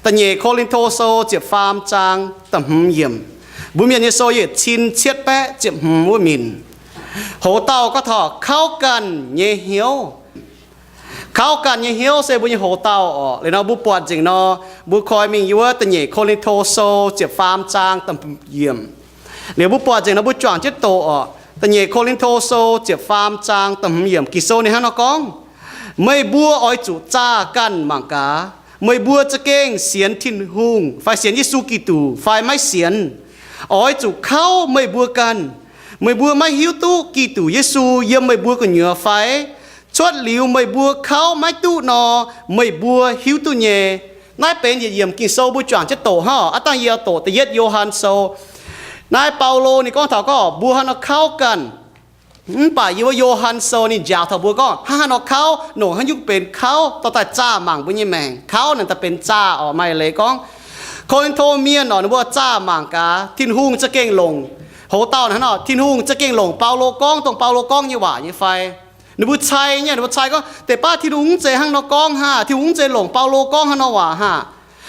Da'nyeic Ko^lin^to Sou ziepc faam zaang da'hmz yiemc. Mbuo Mienh nyei sou yietc cin cietv baeqv ziepc hmz wuov minc. Hoc dauh gorngv taux kauv ganh nyei hnyouv. Kauv ganh nyei hnyouv se mbuo nyei hoc dauh orqc. Liuz nor mbuo buatc nzengc nor, mbuo koi mingh yiem wuov Da'nyeic Ko^lin^to Sou ziepc faam zaang da'hmz yiemc. Liuz mbuo buatc nzengc nor mbuo juangc jienv doqc orqc. Da'nyeic Ko^lin^to Sou ziepc faam zaang da'hmz yiemc, Ging-Sou ninh hnangv nor gorngv, Meih mbuo oix zuqc zaah ganh mangc gaax. Meih mbuo za'gengh sienx Tin-Hungh fai sienx Yesu Giduc fai maiv sienx, oix zuqc kauv meih mbuo ganh. Meih mbuo maiv hiuv duqv Giduc Yesu yiem meih mbuo gu'nyuoz fai? Cuotv liuz meih mbuo kauv maiv duqv nor, meih mbuo hiuv duqv nyei. Naaiv benx yietc yiemc Ging-Sou mbuo juangc jienv doqc hnangv. Aav dangh yie doqc da'yietv Yo^han Sou. Naaiv Baulo ninh gorngv taux gorngv mbuo hnangv nor kauv ganh. Mv baac yiem wuov Yo^han Sou ninh njaaux taux mbuo gorngv hnangv haaix nor kauv, longc haaix nyungc benx kauv dorh daaih zaah mangc mbuo nyei maengc. Kauv naaic daaih benx zaah orqc. Maaih leiz gorngv Ko^lin^to Mienh orqc, ninh mbuo zaah mangc gaax Tin-Hungh za'gengh longc, hoc dauh naaic hnangv nor, Tin-Hungh za'gengh longc Baulo gorngv dongh Baulo gorngv nyei waac nyei fai. Ninh mbuo cai nyei, ninh mbuo cai gorngv deix baav Tin-Hungh mv zeiz hnangv nor gorngv haah, Tin-Hungh mv zeiz longc Baulo gorngv hnangv nor waac haah.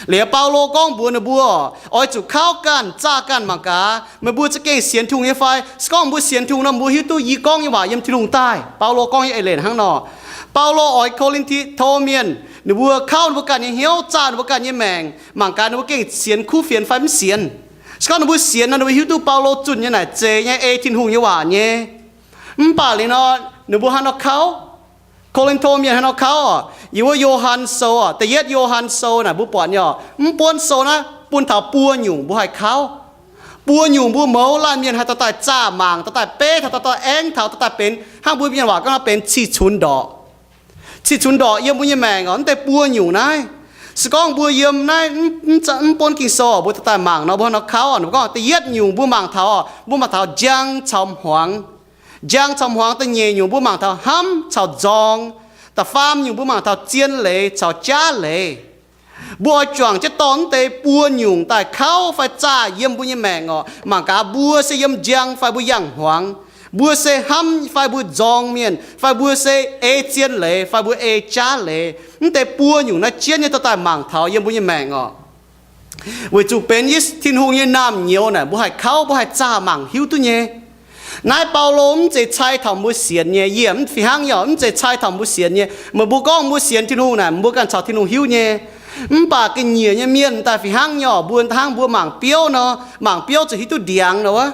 Liuz Baulo gorngv mbuox ninh mbuo, Oix zuqc kauv ganh, zaah ganh mangc gaax, meih mbuo za'gengh sienx Tin-Hungh nyei fai? Se gorngv mbuo sienx Tin-Hungh nor, mbuo hiuv duqv yie gorngv nyei waac yiem Tin-Hungh daaih. Baulo gorngv nyei eix leiz hnangv nor. Baulo oix Ko^lin^to Mienh, ninh mbuo kauv ninh mbuo ganh nyei hnyouv, zaah ninh mbuo ganh nyei maengc, mangc gaax ninh mbuo gengh sienx kuv fienx fai mv sienx. Se gorngv ninh mbuo sienx nor, ninh mbuo hiuv duqv Baulo zunh nyei naaic zeiz nyei, ei Tin-Hungh nyei waac nyei. Mv baac liuz nor, ninh mbuo hnangv nor kauv. Ko^lin^to Mienh hnangv nor kauv oc. Yiem wuov Yo^han Sou oc, da'yietv Yo^han Sou naaic mbuo buatc nyei oc. Mv buonv sou naaiv bun taux buo nyungc mbuo haih kauv. Buo nyungc mbuo mouz laanh mienh haih dorh daaih zaah mangc, dorh daaih beiv taux, dorh daaih aengv taux, dorh daaih benx hnangv mbuo mienh waac gorngv nor benx cih cunx ndorqc. Cih cunx ndorqc yiem mbuo nyei maengc oc. Mv deix buo nyungc naaiv, se gorngv mbuo yiem naaiv mv buonv Ging-Sou mbuo dorh daaih mangc nor, mbuo hnangv nor kauv oc. Mbuo gorngv da'yietv nyungc mbuo mangc taux oc, mbuo mangc taux njang caux hmuangx. Njang caux hmuangx. Da'nyeic nyungc mbuo mangc taux hnamv caux nzorng. Da'faam nyungc mbuo mangc taux zien leiz caux jaav leiz. Mbuo oix juangc jienv dorh mv deix buo nyungc daaih kauv fai zaah yiem mbuo nyei maengc oc. Mangc gaax mbuo se yiem njang fai mbuo yangh hmuangx, mbuo se hnamv fai mbuo nzorng mienh, fai mbuo se ei zien leiz fai mbuo ei jaav leiz. Mv deix buo nyungc naaiv jienv nyei dorh daaih mangc taux yiem mbuo nyei maengc oc. Weic zuqc benx Yesu, Tin-Hungh nyei naamh nyouz naaic, mbuo haih kauv, mbuo haih zaah mangc hiuv duqv nyei. Naaiv Baulo mv zeiz cai taux mbuo sienx nyei. Yie mv fih hnangv nyei, mv zeiz cai taux mbuo sienx nyei. Meih mbuo gorngv mbuo sienx Tin-Hungh naaic, mbuo ganh caux Tin-Hungh hiuv nyei. Mv baac ga'nyiec nyei mienh daaih fih hnangv nyei oc, mbuo hnangv mbuo mangc biouv nor, mangc biouv zuqc hiuv duqv ndiangx nor wuov.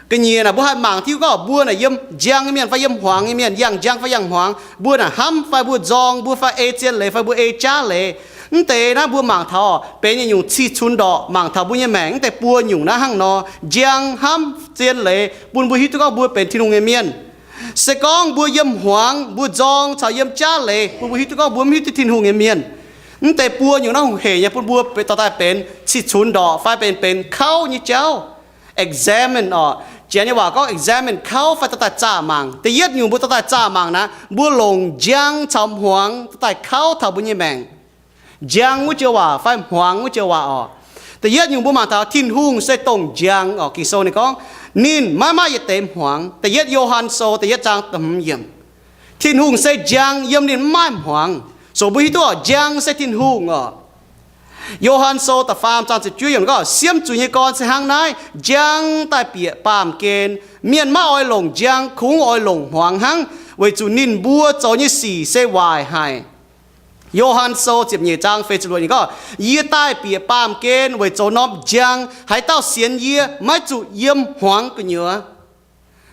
Ga'nyiec naaic mbuo haih mangc hiuv gorngv mbuo naaic yiem njang nyei mienh fai yiem hmuangx nyei mienh, yangh njang fai yangh hmuangx, mbuo naaic hnamv fai mbuo nzorng, mbuo fai ei zien leiz fai mbuo ei jaav leiz. Mv deix naaiv mbuo mangc taux benx nyei nyungc cih cunx ndorqc mangc taux mbuo nyei maengc. Mv deix buo nyungc naaiv hnangv nor, njang, hnamv, zien leiz bun mbuo hiuv duqv gorngv mbuo benx Tin-Hungh nyei mienh. Se gorngv mbuo yiem hmuangx, mbuo nzorng caux yiem jaav leiz bun mbuo hiuv duqv gorngv mbuo mv hiuv duqv Tin-Hungh nyei mienh. Mv deix buo nyungc naaiv hungh heic nyei bun mbuo dorh daaih benx cih cunx ndorqc fai benx, benx kauv nyei jauv. Examine oc. Janx nyei waac gorngv examine, kauv fai dorh daaih zaah mangc. Da'yietv nyungc mbuo dorh daaih zaah mangc naaiv, mbuo longc njang caux hmuangx dorh daaih kauv taux mbuo nyei maengc. Njang wuov joux waac fai hmuangx wuov joux waac oc. Da'yietv nyungc mbuo mangc taux Tin-Hungh se dongh njang oc. Ging-Sou ninh gorngv, ninh maiv maaih yietc deix hmuangx. Da'yietv Yo^han Sou da'yietv zaang da'hmz yiemc. Tin-Hungh se njang, yiem ninh mv maaih hmuangx. So mbuo hiuv duqv oc, njang se Tin-Hungh oc. Yo^han Sou da'faam zaang ziepc juov yiemc gorngv, siemv zuiz nyei gorn se hnangv naaiv, njang daaih bieqc baamh gen. Mienh maiv oix longc njang, kungx oix longc hmuangx hnangv, weic zuqc ninh mbuo zoux nyei sic se waaic haic. Yo^han Sou ziepc nyeic zaang feix ziepc luoqc yiemc gorngv, yie daaih bieqc baamh gen weic zoux norm njang. Haaix dauh sienx yie maiv zuqc yiem hmuangx gu'nyuoz.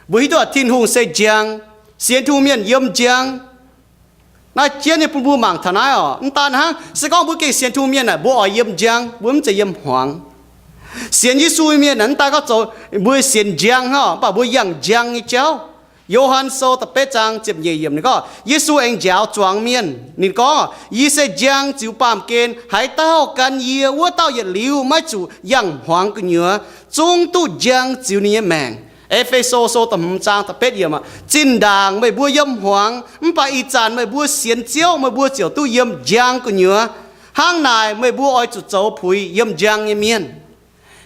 Mbuo hiuv duqv Tin-Hungh se njang, sienx Tin-Hungh mienh yiem njang. Naaiv jienv nyei bun mbuo mangc taux naaiv oc. Mv daan hnangv, se gorngv mbuo gengh sienx Tin-Hungh mienh naaic, mbuo oix yiem njang, mbuo mv zeiz yiem hmuangx. Sienx Yesu mienh naaic, mv daan gorngv zoux mbuo sienx njang hnangv, mv baac mbuo yangh njang nyei jauv. Yo^han Sou da'betv zaang ziepc nyeic yiemc ninh gorngv, Yesu aengx njaaux zuangx mienh, ninh gorngv, Yie se njang ziux baamh gen. Haaix dauh gan yie, wuov dauh yietc liuz maiv zuqc yangh hmuangx gu'nyuoz, zungv duqv njang ziux ninh nyei maengc. E^fe^so Sou da'hmz zaang da'betv yiemc, zinh ndaangc meih mbuo yiem hmuangx, mv baac ih zanc meih mbuo sienx Ziouv, meih mbuo ziouc duqv yiem njang gu'nyuoz. Hnangv naaic meih mbuo oix zuqc zoux puix yiem njang nyei mienh.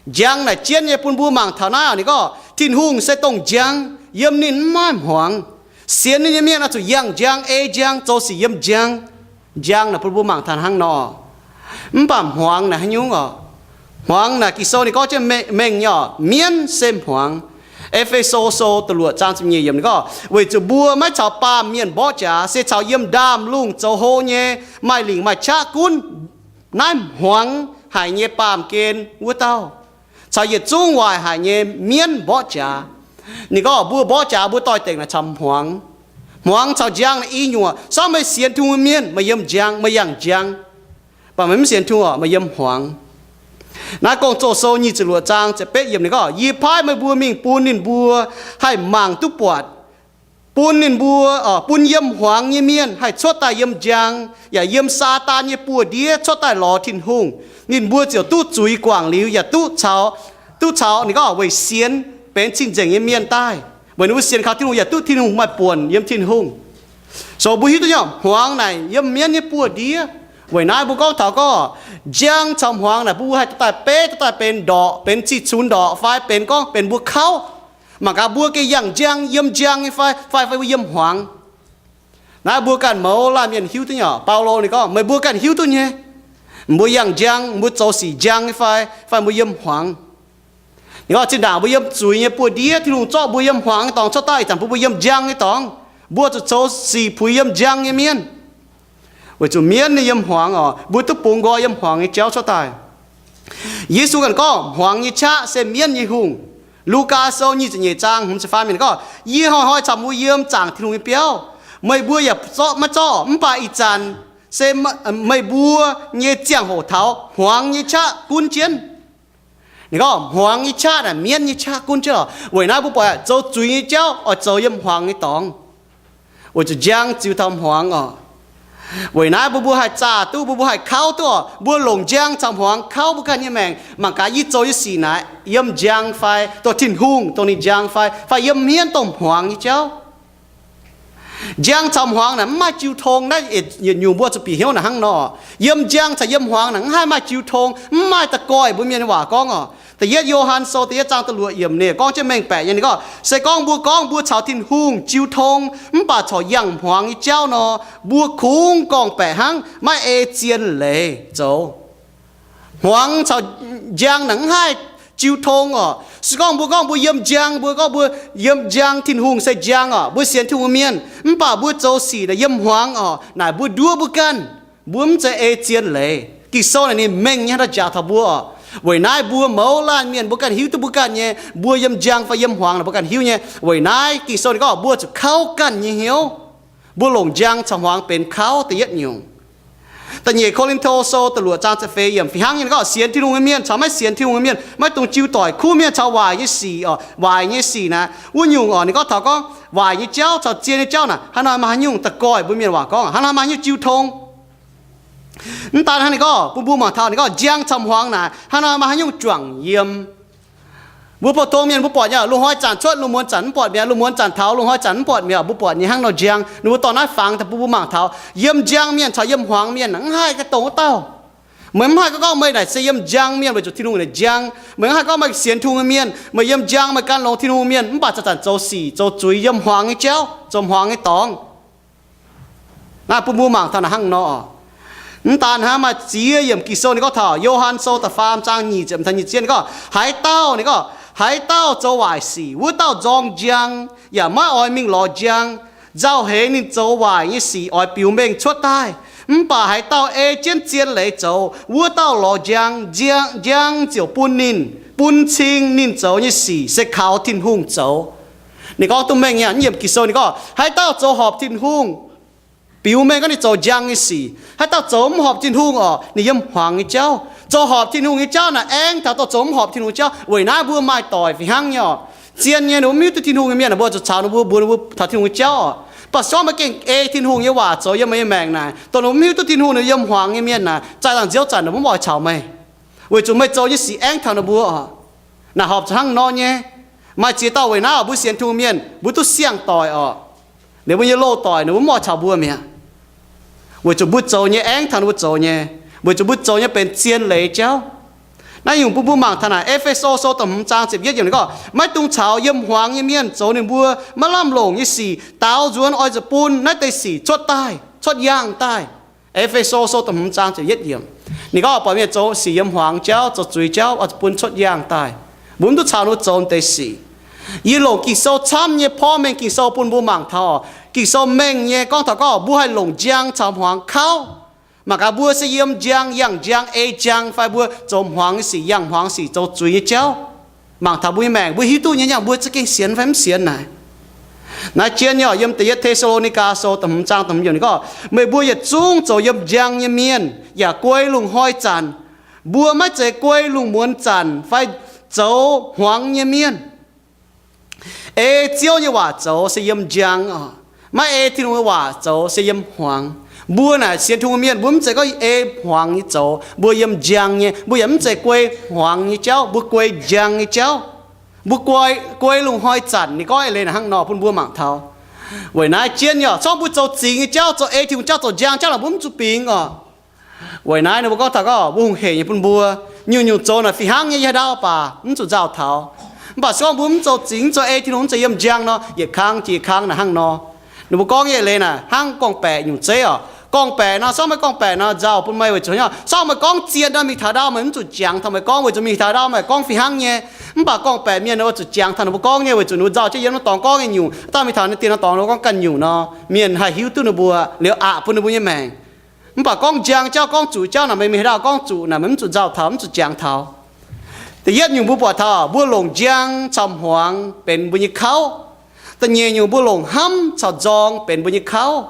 Njang naaic jienv nyei bun mbuo mangc taux naaiv oc. Ninh gorngv Tin-Hungh se dongh njang, yiem ninh mv maaih hmuangx. Sienx ninh nyei mienh oix zuqc yangh njang, ei njang, zoux sic yiem njang. Njang naaic bun mbuo mangc taux hnangv nor. Mv baac hmuangx naaic haaix nyungc oc? Hmuangx naaic Ging-Sou ninh gorngv jienv mengh nyei oc, mienv se hmuangx. E^fe^so Sou da'luoqc zaang ziepc nyeic yiemc ninh gorngv, weic zuqc mbuo maiv caux baamh mienh mborqv jaax, se caux yiem ndaamv-lungh zoux hlo nyei, maaih lingc maaih qaqv gunv naaiv hmuangx haic nyei baamh gen wuov dauh, caux yietc zungv waaic haic nyei mienv mborqv jaax. Ninh gorngv mbuo mborqv jaax mbuo doix-dekc naaic caux hmuangx. Hmuangx caux njang naaic i nyungc. Sortv meih sienx Tin-Hungh mienh, meih yiem njang, meih yangh njang. Mv baac meih mv sienx Tin-Hungh oc, meih yiem hmuangx. Naaiv Gong-Zoh Sou nyic ziepc luoqc zaang ziepc betv yiemc ninh gorngv, yie paaiv meih mbuo mingh bun ninh mbuo haih mangc duqv buatc, bun ninh mbuo, bun yiem hmuangx nyei mienh haih cuotv daaih yiem njang, yaac yiem Saadaan nyei buoz-ndiev cuotv daaih lorz Tin-Hungh. Ninh mbuo ziouc duqv zuiz guangc liuz, yaac duqv caux, duqv caux ninh gorngv weic sienx benx cing-nzengc nyei mienh daaih. Weic ninh mbuo sienx kaux Tin-Hungh yaac duqv Tin-Hungh maaih buonc yiem Tin-Hungh. So mbuo hiuv duqv nyei, hmuangx naaic yiem mienv nyei buoz-ndiev. Weic naaiv mbuo gorngv taux gorngv njang caux hmuangx naaic mbuo haih duqv daaih beiv, duqv daaih benx ndorqc, benx cih cunx ndorqc fai benx gorngv benx mbuo kauv. Mangc gaax mbuo gengh yangh njang, yiem njang nyei fai, fai, fai mbuo yiem hmuangx. Naaiv mbuo ganh mouz laanh mienh hiuv duqv nyei oc. Baulo ninh gorngv meih mbuo ganh hiuv duqv nyei. Mbuo yangh njang, mbuo zoux sic njang nyei fai, fai mbuo yiem hmuangx. Ninh gorngv zinh ndaangc mbuo yiem zuiz nyei buoz-ndiev, Tin-Hungh zorqv mbuo yiem hmuangx nyei dorngx cuotv daaih, ih zanc mbuo, mbuo yiem njang nyei dorngx. Mbuo zuqc zoux sic puix yiem njang nyei mienv. Weic zuqc mienv ninh yiem hmuangx oc, mbuo duqv bungx nqoi yiem hmuangx nyei jauv cuotv daaih. Yesu ganh gorngv hmuangx nyei qaqv se mienv nyei hungh. Lugaa Sou nyic ziepc nyeic zaang hmz ziepc faam yiemc gorngv, yie hnoi-hnoi caux mbuo yiem zaangc Tin-Hungh nyei biauv. Meih mbuo yaac zorqv maiv zorqv, mv baac ih zanc se meih mbuo nyei ziangh hoc taux hmuangx nyei qaqv gunv jienv. Ninh gorngv hmuangx nyei qaqv naaic mienv nyei qaqv gunv jienv oc. Weic naaiv mbuo buatc zoux zuiz nyei jauv oix zoux yiem hmuangx nyei dorngx. Weic zuqc njang ziux taux hmuangx oc. Weic naaiv mbuo, mbuo haih zaah duqv, mbuo, mbuo haih kauv duqv oc. Mbuo longc njang caux hmuangx kauv mbuo ganh nyei maengc. Mangc gaax yie zoux nyei sic naaic yiem njang fai, dongh Tin-Hungh dongh ninh njang fai, fai yiem mienv dongh hmuangx nyei jauv. Njang caux hmuangx naaic mv maaih jiu tong. Naaiv yietc nyungc mbuo zuqc bieqc hnyouv naaic hnangv nor. Yiem njang caux yiem hmuangx naaic mv haih maaih jiu tong, mv maaih da'goih mbuo mienh nyei waac gorngv oc. Da'yietv Yo^han Sou da'yietv zaang da'luoqc yiemc ninh gorngv jienv mengh baeqc nyei. Ninh gorngv se gorngv mbuo gorngv mbuo caux Tin-Hungh jiu tong mv baac corc yangh hmuangx nyei jauv nor, mbuo kungx gorngv-baeqc hnangv, maiv ei zien leiz zoux. Hmuangx caux njang naaic mv haih jiu tong oc. Se gorngv mbuo gorngv mbuo yiem njang, mbuo gorngv mbuo yiem njang, Tin-Hungh se njang oc, mbuo sienx Tin-Hungh mienh, mv baac mbuo zoux sic naaic yiem hmuangx oc, naaic mbuo nduov mbuo ganh, mbuo mv zeiz ei zien leiz. Ging-Sou naaic ninh mengh nyei hnangv nor njaaux taux mbuo oc. Weic naaiv mbuo mouz laanh mienh mbuo ganh hiuv duqv mbuo ganh nyei, mbuo yiem njang fai yiem hmuangx naaic mbuo ganh hiuv nyei. Weic naaiv Ging-Sou ninh gorngv mbuo zuqc kauv ganh nyei hnyouv. Mbuo longc njang caux hmuangx benx kauv da'yietv nyungc. Da'nyeic Ko^lin^to Sou da'luoqc zaang ziepc feix yiemc fih hnangv nyei ninh gorngv sienx Tin-Hungh nyei mienh caux maiv sienx Tin-Hungh nyei mienh maiv dungx jiu doic kuv mienh caux waaic nyei sic oc. Waaic nyei sic naaic wuov nyungc oc, ninh gorngv taux gorngv waaic nyei jauv caux zien nyei jauv naaic hnangv nor maaih haaix nyungc da'goih mbuo mienh waac gorngv, hnangv nor maaih haaix nyungc jiu tong. Mv daan hnangv, ninh gorngv bun mbuo mangc taux ninh gorngv njang caux hmuangx naaic hnangv nor maaih haaix nyungc juangc yiem. Mbuo pou-tong mienh mbuo buatc nyei, lungh hnoi zanc cuotv lungh muonz zanc mv buatc mi'aqv, lungh muonz zanc taux lungh hnoi zanc mv buatc mi'aqv, mbuo buatc nyei hnangv nor njang. Ninh mbuo dorh naaiv fangx daaih bun mbuo mangc taux yiem njang mienh caux yiem hmuangx mienh mv haih ganh dongh wuov dauh. Meih mv haih gorngv gorngv meih naaic se yiem njang mienh weic zuqc Tin-Hungh naaic njang. Meih mv haih gorngv meih sienx Tin-Hungh mienh, meih yiem njang, meih gan longx Tin-Hungh mienh, mv baac zanc-zanc zoux sic zoux zuiz yiem hmuangx nyei jauv, zoux hmuangx nyei dorngx. Naaiv bun mbuo mangc taux naaic hnangv nor. Mv daan hnangv, maaih ziex yiemc Ging-Sou ninh gorngv taux Yo^han Sou da'faam zaang nyic ziepc taux nyic ziepc yietv ninh gorngv, haaix dauh, ninh gorngv, haaix dauh zoux waaic sic, wuov dauh nzorng njang, yaac maiv oix mingh lorz njang. Nzauh heix ninh zoux waaic nyei sic oix biux mengh cuotv daaih. Mv baac haaix dauh ei jienv zien leiz zoux, wuov dauh lorz njang, njang ziouc bun ninh, bun cing ninh zoux nyei sic se kaux Tin-Hungh zoux. Ninh gorngv duqv mengh nyei, yiemc Ging-Sou ninh gorngv, haaix dauh zoux horpc Tin-Hungh, biux mengh gorngv ninh zoux njang nyei sic. Haaix dauh zoux mv horpc Tin-Hungh oc, ninh yiem hmuangx nyei jauv. Zoux horpc Tin-Hungh nyei jauv naaic aengx taux dongh zoux mv horpc Tin-Hungh nyei jauv. Weic naaiv mbuo maaih doic fih hnangv nyei oc. Zien nyei ninh mbuo mv hiuv duqv Tin-Hungh nyei mienh, mbuo zuqc caux ninh mbuo, mbuox ninh mbuo taux Tin-Hungh nyei jauv oc. Mv baac se gorngv meih gengh ei Tin-Hungh nyei waac zoux yiem meih nyei maengc naaic, dongh ninh mbuo mv hiuv duqv Tin-Hungh, ninh yiem hmuangx nyei mienh naaic, zaih dangh nziouv zanc ninh mbuo mv oix caux meih, weic zuqc meih zoux nyei sic aengv taux ninh mbuo oc. Naaic horpc zuqc hnangv nor nyei. Maaih ziex dauh weic naaiv oc, mbuo sienx Tin-Hungh mienh mbuo duqv siang-doic oc. Ninh mbuo nyei loz-doic ninh mbuo mv oix caux mbuo mi'aqv, weic zuqc mbuo zoux nyei aengv taux ninh mbuo zoux nyei, weic zuqc mbuo zoux nyei benx zien leiz jauv. Naaiv nyungc bun mbuo mangc taux naaic E^fe^so Sou da'hmz zaang ziepc yietv yiemc ninh gorngv, maiv dungx caux yiem hmuangx nyei mienh zoux ninh mbuo maiv lamh longc nyei sic. Daaux nzuonx oix zuqc bun naaiv deix sic cuotv daaih, cuotv yaangh daaih. E^fe^so Sou da'hmz zaang ziepc yietv yiemc. Ninh gorngv buatc mienh zoux sic yiem hmuangx jauv, zoux zuiz jauv, oix zuqc bun cuotv yangh daaih. Mbuo mv duqv caux ninh mbuo zoux deix sic. Yie longc Ging-Sou camv nyei porv mengh Ging-Sou bun mbuo mangc taux, Ging-Sou mengh nyei gorngv taux gorngv mbuo haih longc njang caux hmuangx kauv. Mangc gaax mbuo se yiem njang, yangh njang, ei njang, fai mbuo zoux hmuangx nyei sic, yangh hmuangx sic, zoux zuiz nyei jauv. Mangc taux mbuo nyei maengc, mbuo hiuv duqv nyei, yangh mbuo za'gengh sienx fai mv sienx naaic. Naaiv jienv nyei yiem Da'yietv Te^saa^lo^ni^gaa Sou da'hmz zaang da'hmz yiemc ninh gorngv, meih mbuo yietc zungv zoux yiem njang nyei mienh, yaac guei lungh hnoi zanc. Mbuo maiv zeiz guei lungh muonz zanc fai zoux hmuangx nyei mienh. Ei Ziouv nyei waac zoux se yiem njang oc. Maiv ei Tin-Hungh nyei waac zoux se yiem hmuangx. Mbuo naaic sienx Tin-Hungh mienh, mbuo mv zeiz gorngv ei hmuangx nyei zoux, mbuo yiem njang nyei, mbuo yaac mv zeiz guei hmuangx nyei jauv, mbuo guei njang nyei jauv. Mbuo guei, guei lungh hnoi zanc, ninh gorngv eix leiz naaic hnangv nor bun mbuo mangc taux. Weic naaiv jienv nyei oc, zorngv mbuo zoux zingx nyei jauv, zoux ei Tin-Hungh jauv, zoux njang jauv naaic mbuo mv zuqc bingx oc. Weic naaiv ninh mbuo gorngv taux gorngv mbuo hungh heic nyei bun mbuo, nyungc-nyungc zoux naaic fih hnangv nyei yiem haaix ndau baac mv zuqc nzauh taux. Mv baac se gorngv mbuo mv zoux zingx, mv zoux ei Tin-Hungh, mv zeiz yiem njang nor, yietc kang jiex yietc kang naaic hnangv nor. Ninh mbuo gorngv nyei eix leiz naaic hnangv gorngv-baeqc nyungc zeiv oc. Gorngv-baeqc nor, sorng meih gorngv-baeqc nor nzauh bun meih weic zuqc haaix nyungc? Sorng meih gorngv zien nor, mingh taux ndau meih mv zuqc jangx taux meih gorngv, weic zuqc mingh taux ndau meih gorngv fih hnangv nyei. Mv baac gorngv-baeqc mienh nor, weic zuqc jangx taux ninh mbuo gorngv nyei, weic zuqc ninh mbuo nzauh jienv yiem norm dorngx gorngv nyei nyungc, daaih mingh taux ninh dien norm dorngx nor gorngv ganh nyungc nor, mienh haih hiuv duqv ninh mbuo liuz aqc bun ninh mbuo nyei maengc. Mv baac gorngv njang jauv, gorngv zuqc jauv naaic, meih mingh haaix ndau gorngv zuqc naaic, meih mv zuqc nzauh taux, mv zuqc jangx taux. Da'yietv nyungc mbuo buatc taux mbuo longc njang caux hmuangx benx mbuo nyei kauv. Da'nyeic nyungc mbuo longc hnamv caux nzorng benx mbuo nyei kauv.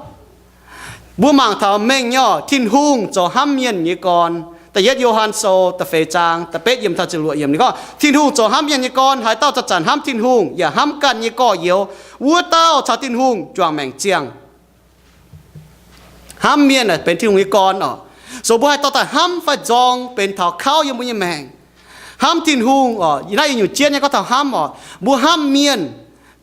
Mbuo mangc taux mengh nyei oc, Tin-Hungh zoux hnamv mienh nyei gorn. Da'yietv Yo^han Sou da'feix zaang da'betv yiemc taux ziepc luoqc yiemc ninh gorngv, Tin-Hungh zoux hnamv mienh nyei gorn, haaix dauh zanc-zanc hnamv Tin-Hungh yaac hnamv ganh nyei gorx-youz, wuov dauh caux Tin-Hungh juangc maengc ziangh. Hnamv mienh naaic benx Tin-Hungh nyei gorn oc. So mbuo haih dorh daaih hnamv fai nzorng benx taux kauv yiem mbuo nyei maengc. Hnamv Tin-Hungh oc, naaiv yietc nyungc jienv nyei gorngv taux hnamv oc. Mbuo hnamv mienh,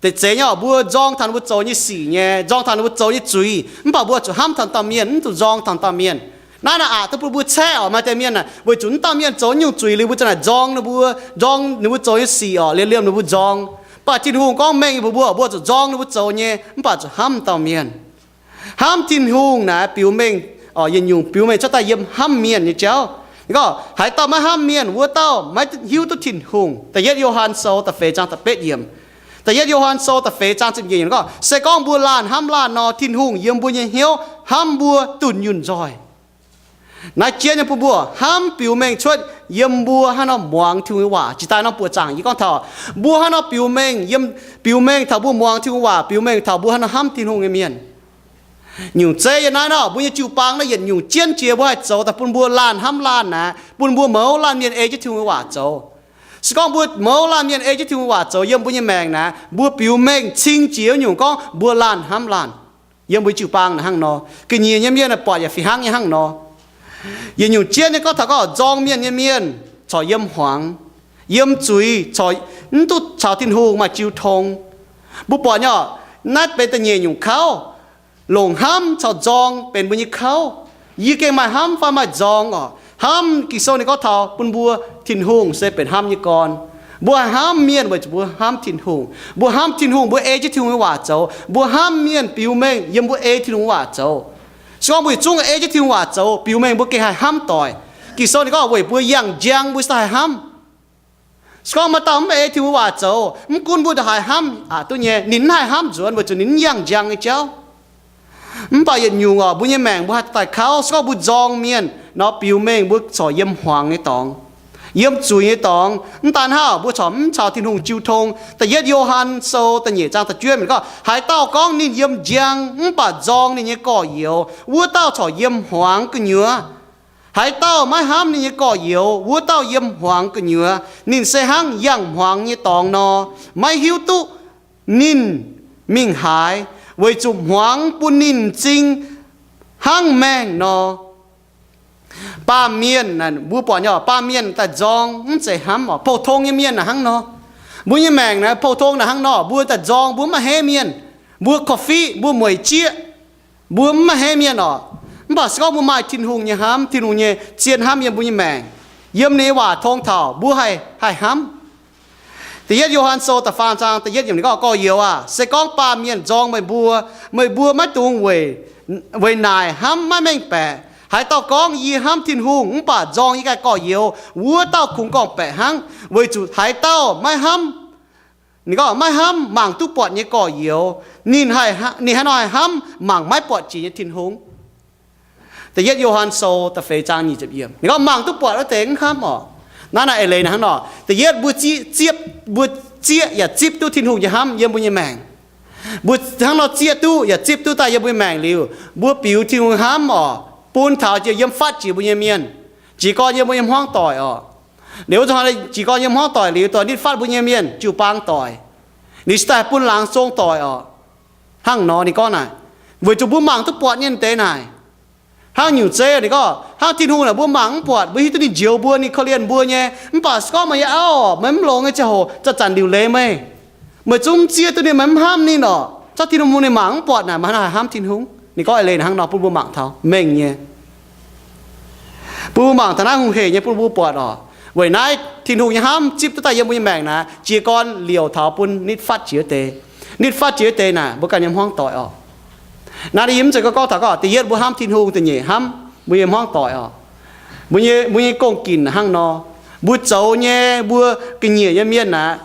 deix zeiz nyei oc, mbuo nzorng taux ninh mbuo zoux nyei sic nyei, nzorng taux ninh mbuo zoux nyei zuiz, mv baac mbuo zuqc hnamv taux dauh mienh, mv zuqc nzorng taux dauh mienh. Naaiv naaic aqc duqv bun mbuo caeqv oc. Maaih deix mienh naaic weic zuqc mv dauh mienh zoux nyungc zuic liuz mbuo za'naaic nzorng ninh mbuo, nzorng ninh mbuo zoux nyei sic oc, liemh liemh ninh mbuo nzorng. Mv baac Tin-Hungh gorngv mengh bun mbuo, mbuo zuqc nzorng ninh mbuo zoux nyei, mv baac zuqc hnamv dauh mienh. Hnamv Tin-Hungh naaic biux mengh, yietc nyungc biux mengh cuotv daaih yiem hnamv mienh nyei jauv. Gorngv haaix dauh maiv hnamv mienh, wuov dauh maiv hiuv duqv Tin-Hungh. Da'yietv Yo^han Sou da'feix zaang da'betv yiemc. Da'yietv Yo^han Sou da'feix zaang ziepc nyeic yiemc gorngv, se gorngv mbuo laanh hnamv laanh nor, Tin-Hungh yiem mbuo nyei hnyouv hnamv mbuo dunh yunh nzoih. Naaiv jienv nyei bun mbuo hnamv biux mengh cuotv yiem mbuo hnangv nor muangx Tin-Hungh nyei waac. Jiex daaih norm buoqc zaangc yie gorngv taux, mbuo hnangv nor biux mengh yiem, biux mengh taux mbuo muangx Tin-Hungh waac, biux mengh taux mbuo hnangv nor hnamv Tin-Hungh nyei mienh. Nyungc zeiv yiem naaiv nor, mbuo nyei jiu-baang naaiv yietc nyungc jienv jiex mbuo haih zoux daaih bun mbuo laanh hnamv laanh naaic, bun mbuo mouz laanh mienh ei jienv Tin-Hungh nyei waac zoux. Se gorngv mbuo mouz laanh mienh ei jienv Tin-Hungh nyei waac zoux yiem mbuo nyei maengc naaic, mbuo biux mengh cing jiex nyungc gorngv mbuo laanh hnamv laanh. Yiem mbuo jiu-baang naaic hnangv nor, ga'nyiec nyei mienh buatc yaac fih hnangv nyei hnangv nor. Yietc nyungc jienv nyei gorngv taux gorngv nzorng mienh nyei mienh corc yiem hmuangx, yiem zuiz, corc mv duqv caux Tin-Hungh maaih jiu tong. Mbuo buatc nyei, naaiv benx da'nyeic nyungc kauv. Longc hnamv caux nzorng benx mbuo nyei kauv. Yie gengh maaih hnamv fai maaih nzorng oc. Hnamv, Ging-Sou ninh gorngv taux bun mbuo, Tin-Hungh se benx hnamv nyei gorn. Mbuo haih hnamv mienh weic zuqc mbuo hnamv Tin-Hungh. Mbuo hnamv Tin-Hungh, mbuo ei jienv Tin-Hungh nyei waac zoux. Mbuo hnamv mienh biux mengh yiem mbuo ei Tin-Hungh nyei waac zoux. Se gorngv mbuo yietc zungv ei jienv Tin-Hungh waac zoux, biux mengh mbuo gengh haih hnamv doic. Ging-Sou ninh gorngv weic mbuo yangh njang mbuo cingx daaih haih hnamv. Se gorngv maaih dauh mv ei Tin-Hungh waac zoux, mv gunv mbuo ndongc haaix hnamv aqc duqv nyei, ninh mv haih hnamv nzuonx weic zuqc ninh mv yangh njang nyei jauv. Mv baac yietc nyungc oc, mbuo nyei maengc mbuo haih daaih kauv. Se gorngv mbuo nzorng mienh nor, biux mengh mbuo corc yiem hmuangx nyei dorngx, yiem zuiz nyei dorngx. Mv daan hnangv, mbuo corc mv caux Tin-Hungh jiu tong. Da'yietv Yo^han Sou da'nyeic zaang da'juov yiemc gorngv, haaix dauh gorngv ninh yiem njang mv baac nzorng ninh nyei gorx-youz, wuov dauh corc yiem hmuangx gu'nyuoz. Haaix dauh maiv hnamv ninh nyei gorx-youz, wuov dauh yiem hmuangx gu'nyuoz. Ninh se hnangv yangh hmuangx nyei dorngx nor, maiv hiuv duqv ninh mingh haaix, weic zuqc hmuangx bun ninh m'zing hnangv maengh nor. Baamh mienh, mbuo buatc nyei, baamh mienh daaih nzorng mv zeiz hnamv oc. Pou-tong nyei mienh naaic hnangv nor. Mbuo nyei maengc naaic pou-tong naaic hnangv nor, mbuo daaih nzorng mbuo mv maaih heiv mienh, mbuo korv-fiqv, mbuo mueic jieqv, mbuo mv maaih heiv mienh oc. Mv baac se gorngv mbuo maaih Tin-Hungh nyei hnamv, Tin-Hungh nyei zien hnamv yiem mbuo nyei maengc, yiem ninh nyei waac tong taux, mbuo haih, haih hnamv. Da'yietv Yo^han Sou da'faam zaang da'yietv yiemc ninh gorngv, gorx-youz aah! Se gorngv baamh mienh nzorng meih mbuo, meih mbuo maiv dungx weic, weic naaic hnamv maiv mengh baeqc. Haaix dauh gorngv, Yie hnamv Tin-Hungh, mv baac nzorng yie ganh gorx-youz, wuov dauh kungx gorngv-baeqc hnangv. Weic zuqc haaix dauh maiv hnamv, ninh gorngv maiv hnamv mangc duqv buatc nyei gorx-youz, ninh haaix, ninh haaix nor haih hnamv mangc maiv buatc jiex nyei Tin-Hungh? Da'yietv Yo^han Sou da'feix zaang nyic ziepc yiemc, ninh gorngv mangc duqv buatc wuov deix mv hnamv orqc. Naaiv naaic eix leiz naaic hnangv nor. Da'yietv, mbuo zieqv, zieqv, mbuo zieqv yaac zipv duqv Tin-Hungh nyei hnamv yiem mbuo nyei maengc. Mbuo hnangv nor zieqv duqv yaac zipv duqv daaih yiem mbuo nyei maengc liuz, mbuo biux Tin-Hungh hnamv orqc, bun taux jiex yiem fatv jiex mbuo nyei mienh, jiez gorn yiem mbuo nyei hmuangv doic orqc. Liuz wuov zanc jiez gorn yiem hmuangv doic liuz, dongh nitv fatv mbuo nyei mienh, jiu-baang doic, ninh se daaih bun laangz zong doic orqc. Hnangv nor ninh gorngv naaic, weic zuqc mbuo mangc duqv buatc nyei deix naaic. Hnangv nyungc zeiv ninh gorngv, hnangv Tin-Hungh naaic mbuo mangc mv buatc, mbuo hiuv duqv ninh njoux mbuo, ninh korv-lienh mbuo nyei. Mv baac se gorngv meih nyei auv orqc, meih mv longx nyei ziangh hoc, zanc-zanc liuc leiz meih, meih zungv mv zieqv duqv ninh, meih mv hnamv ninh orqc, zorqv Tin-Hungh mbuo ninh mangc mv buatc naaic, meih hnangv haaix hnamv Tin-Hungh? Ninh gorngv eix leiz naaic hnangv nor bun mbuo mangc taux mengh nyei. Bun mbuo mangc taux naaiv hungh heic nyei bun mbuo buatc orqc. Weic naaiv Tin-Hungh nyei hnamv zipv duqv daaih yiem mbuo nyei maengc naaic, jiez gorn liouc taux bun nitv fatv jiex wuov deix. Nitv fatv jiex wuov deix naaic, mbuo ganh nyei hmuangv doic orqc. Naaiv yie mv zeiz gorngv taux gorngv da'yietv mbuo hnamv Tin-Hungh, da'nyeic hnamv mbuo nyei hmuangv doic orqc. Mbuo nyei, mbuo nyei gong-ginc hnangv nor, mbuo zoux nyei, mbuo ga'nyiec nyei mienh naaic,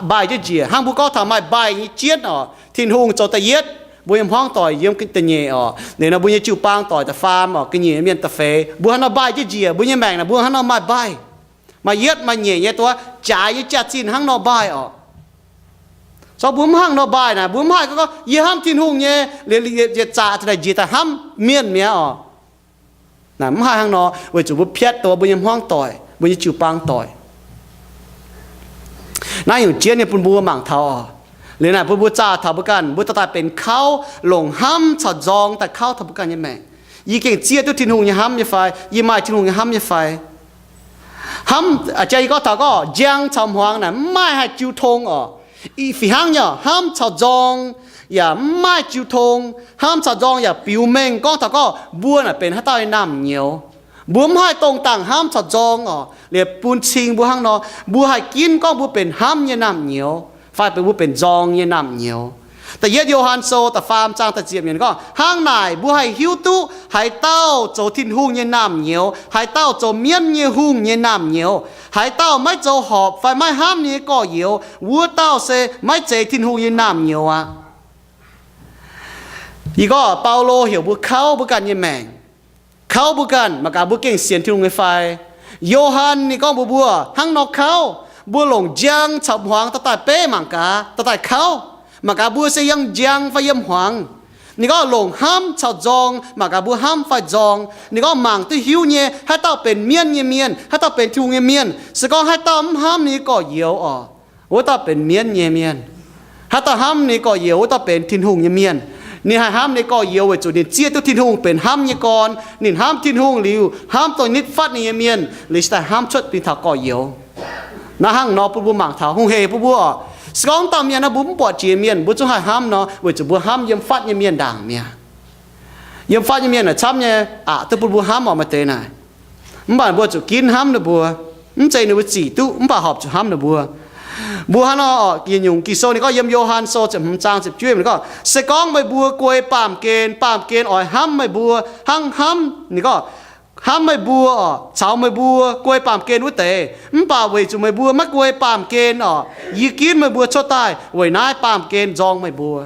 mbaih jienv njiec. Hnangv mbuo gorngv taux maaih mbaih nyei jienv orqc, Tin-Hungh zoux da'yietv, mbuo nyei hmuangv doic yiem da'nyeic orqc, liuz nor mbuo nyei jiu-baang doic da'faam orqc, ga'nyiec nyei mienh da'feix. Mbuo hnangv nor mbaih jienv njiec, mbuo nyei maengc naaic mbuo hnangv nor maaih mbaih, maaih yietv maaih nyeic nyei duqv jaaix nyei jaax-zinh hnangv nor mbaih orqc. Se gorngv mbuo mv hnangv nor mbaih naaic, mbuo mv haih gorngv, gorngv, Yie hnamv Tin-Hungh nyei, liuz, liuz, liuz yietc zaqc daaih njiec daaih hnamv mienh mi'aqv orqc. Naaic mv haih hnangv nor, weic zuqc mbuo piatv duqv mbuo nyei hmuangv doic, mbuo nyei jiu-baang doic. Naaiv nyungc jienv nyei bun mbuo mangc taux orqc. Liuz naaic bun mbuo zaah taux mbuo ganh, mbuo dorh daaih benx kauv, longc hnamv caux nzorng daaih kauv taux mbuo ganh nyei maengc. Yie gengh zieqv duqv Tin-Hungh nyei hnamv nyei fai? Yie maaih Tin-Hungh nyei hnamv nyei fai? Hnamv, aa, jang yie gorngv taux gorngv njang caux hmuangx naaic mv maaih haih jiu tong orqc. Fih hnangv nyei orqc, hnamv caux nzorng yaac mv maaih jiu tong. Hnamv caux nzorng yaac biux mengh gorngv taux gorngv mbuo naaic benx haaix dauh nyei naamh nyouz. Mbuo mv haih dongh dangh hnamv caux nzorng orqc, liuz bun cing mbuo hnangv nor, mbuo haih ginv gorngv mbuo benx hnamv nyei naamh nyouz fai benx mbuo benx nzorng nyei naamh nyouz. Da'yietv Yo^han Sou da'faam zaang da'ziepc yiemc gorngv, hnangv naaic mbuo haih hiuv duqv haaix dauh zoux Tin-Hungh nyei naamh nyouz, haaix dauh zoux mienv nyei hungh nyei naamh nyouz. Haaix dauh maiv zoux horpc fai maiv hnamv ninh nyei gorx-youz, wuov dauh se maiv zeiz Tin-Hungh nyei naamh nyouz aqv. Ih gorngv Baulo heuc mbuo kauv mbuo ganh nyei maengc. Kauv mbuo ganh, mangc gaax mbuo gengh sienx Tin-Hungh nyei fai? Yo^han ninh gorngv mbuox mbuo hnangv nor kauv, mbuo longc njang caux hmuangx dorh daaih beiv mangc gaax, dorh daaih kauv. Mangc gaax mbuo se yiem njang fai yiem hmuangx. Ninh gorngv longc hnamv caux nzorng, mangc gaax mbuo hnamv fai nzorng. Ninh gorngv mangc duqv hiuv nyei, haaix dauh benx mienv nyei mienh, haaix dauh benx Tin-Hungh nyei mienh. Se gorngv haaix dauh mv hnamv ninh nyei gorx-youz orqc, wuov dauh benx mienv nyei mienh. Haaix dauh hnamv ninh nyei gorx-youz, wuov dauh benx Tin-Hungh nyei mienh. Ninh haih hnamv ninh nyei gorx-youz weic zuqc ninh zieqv duqv Tin-Hungh benx hnamv nyei gorn. Ninh hnamv Tin-Hungh liuz, hnamv dongh nitv fatv ninh nyei mienh, liuz se daaih hnamv cuotv mingh taux gorx-youz. Naaiv hnangv nor bun mbuo mangc taux hungh heic bun mbuo orqc. Se gorngv dauh mienh naaiv mbuo mv buatc jiex mienh, mbuo zungv haih hnamv nor, weic zuqc mbuo hnamv yiem fatv nyei mienh ndaangc mi'aqv. Yiem fatv nyei mienh naaic camv nyei aqc duqv bun mbuo hnamv orqc, maaih deix naaic. Mv baac mbuo zuqc ginv hnamv ninh mbuo. Mv zeiz ninh mbuo zic duqv, mv baac horpc zuqc hnamv ninh mbuo. Mbuo hnangv nor orqc, yietc nyungc Ging-Sou ninh gorngv yiem Yo^han Sou ziepc hmz zaang ziepc juov ninh gorngv, se gorngv meih mbuo guei baamh gen, baamh gen oix hnamv meih mbuo hnangv hnamv, ninh gorngv, hnamv meih mbuo orqc, caux meih mbuo guei baamh gen wuov deix. Mv baac weic zuqc meih mbuo maiv guei baamh gen orqc, yie ginv meih mbuo cuotv daaih, weic naaiv baamh gen nzorng meih mbuo.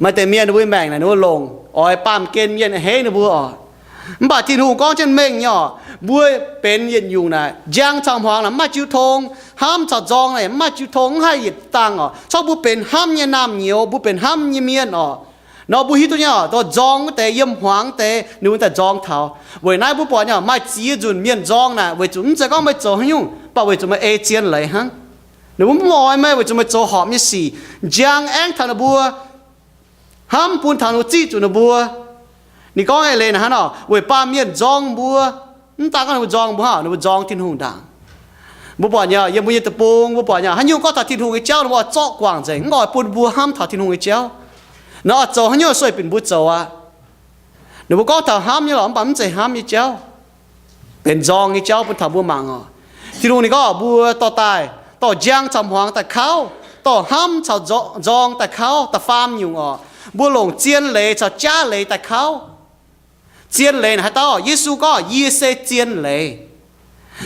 Maaih deix mienh ninh mbuo maengc naaic ninh mbuo longc oix baamh gen mienh a'hneiv ninh mbuo orqc. Mv baac Tin-Hungh gorngv jienv mengh nyei orqc, mbuo benx yietc nyungc naaic, njang caux hmuangx naaic mv maaih jiu tong, hnamv caux nzorng naaic mv maaih jiu tong, mv haih yietc dangh orqc. Corc mbuo benx hnamv nyei naamh nyouz, mbuo benx hnamv nyei mienh orqc. Nor mbuo hiuv duqv nyei orqc, dongh nzorng wuov deix, yiem hmuangx deix, ninh mbuo daaih nzorng taux. Weic naaiv mbuo buatc nyei orqc, maaih ziex nzunc mienh nzorng naaic weic zuqc mv zeiz gorngv meih zoux haaix nyungc, mv baac weic zuqc meih ei zien leiz hnangv. Ninh mbuo mv oix meih weic zuqc meih zoux horpc nyei sic. Njang aengv taux ninh mbuo, hnamv bun taux ninh mbuo, ziqv zuqc ninh mbuo. Ninh gorngv eix leiz naaic hnangv nor, weic baamh mienh nzorng mbuo. Mv daan gorngv ninh mbuo nzorng mbuo hnangv, ninh mbuo nzorng Tin-Hungh ndaangc. Mbuo buatc nyei, yiem mbuo nyei deic-bung mbuo buatc nyei, haaix nyungc gorngv taux Tin-Hungh nyei jauv ninh mbuo oix zorqv guangc nzengc, mv oix bun mbuo hnamv taux Tin-Hungh nyei jauv. Ninh oix zoux haaix nyungc sueih binc mbuo zoux aqv. Ninh mbuo gorngv taux hnamv nyei lorqc, mv baac mv zeiz hnamv nyei jauv, benx nzorng nyei jauv bun taux mbuo mangc orqc. Tin-Hungh ninh gorngv mbuo dorh daaih, dorh njang caux hmuangx daaih kauv, dorh hnamv caux nzor-, nzorng daaih kauv, da'faam nyungc orqc, mbuo longc zien leiz caux jaav leiz daaih kauv. Zien leiz naaic haaix dauh? Yesu gorngv, Yie se zien leiz.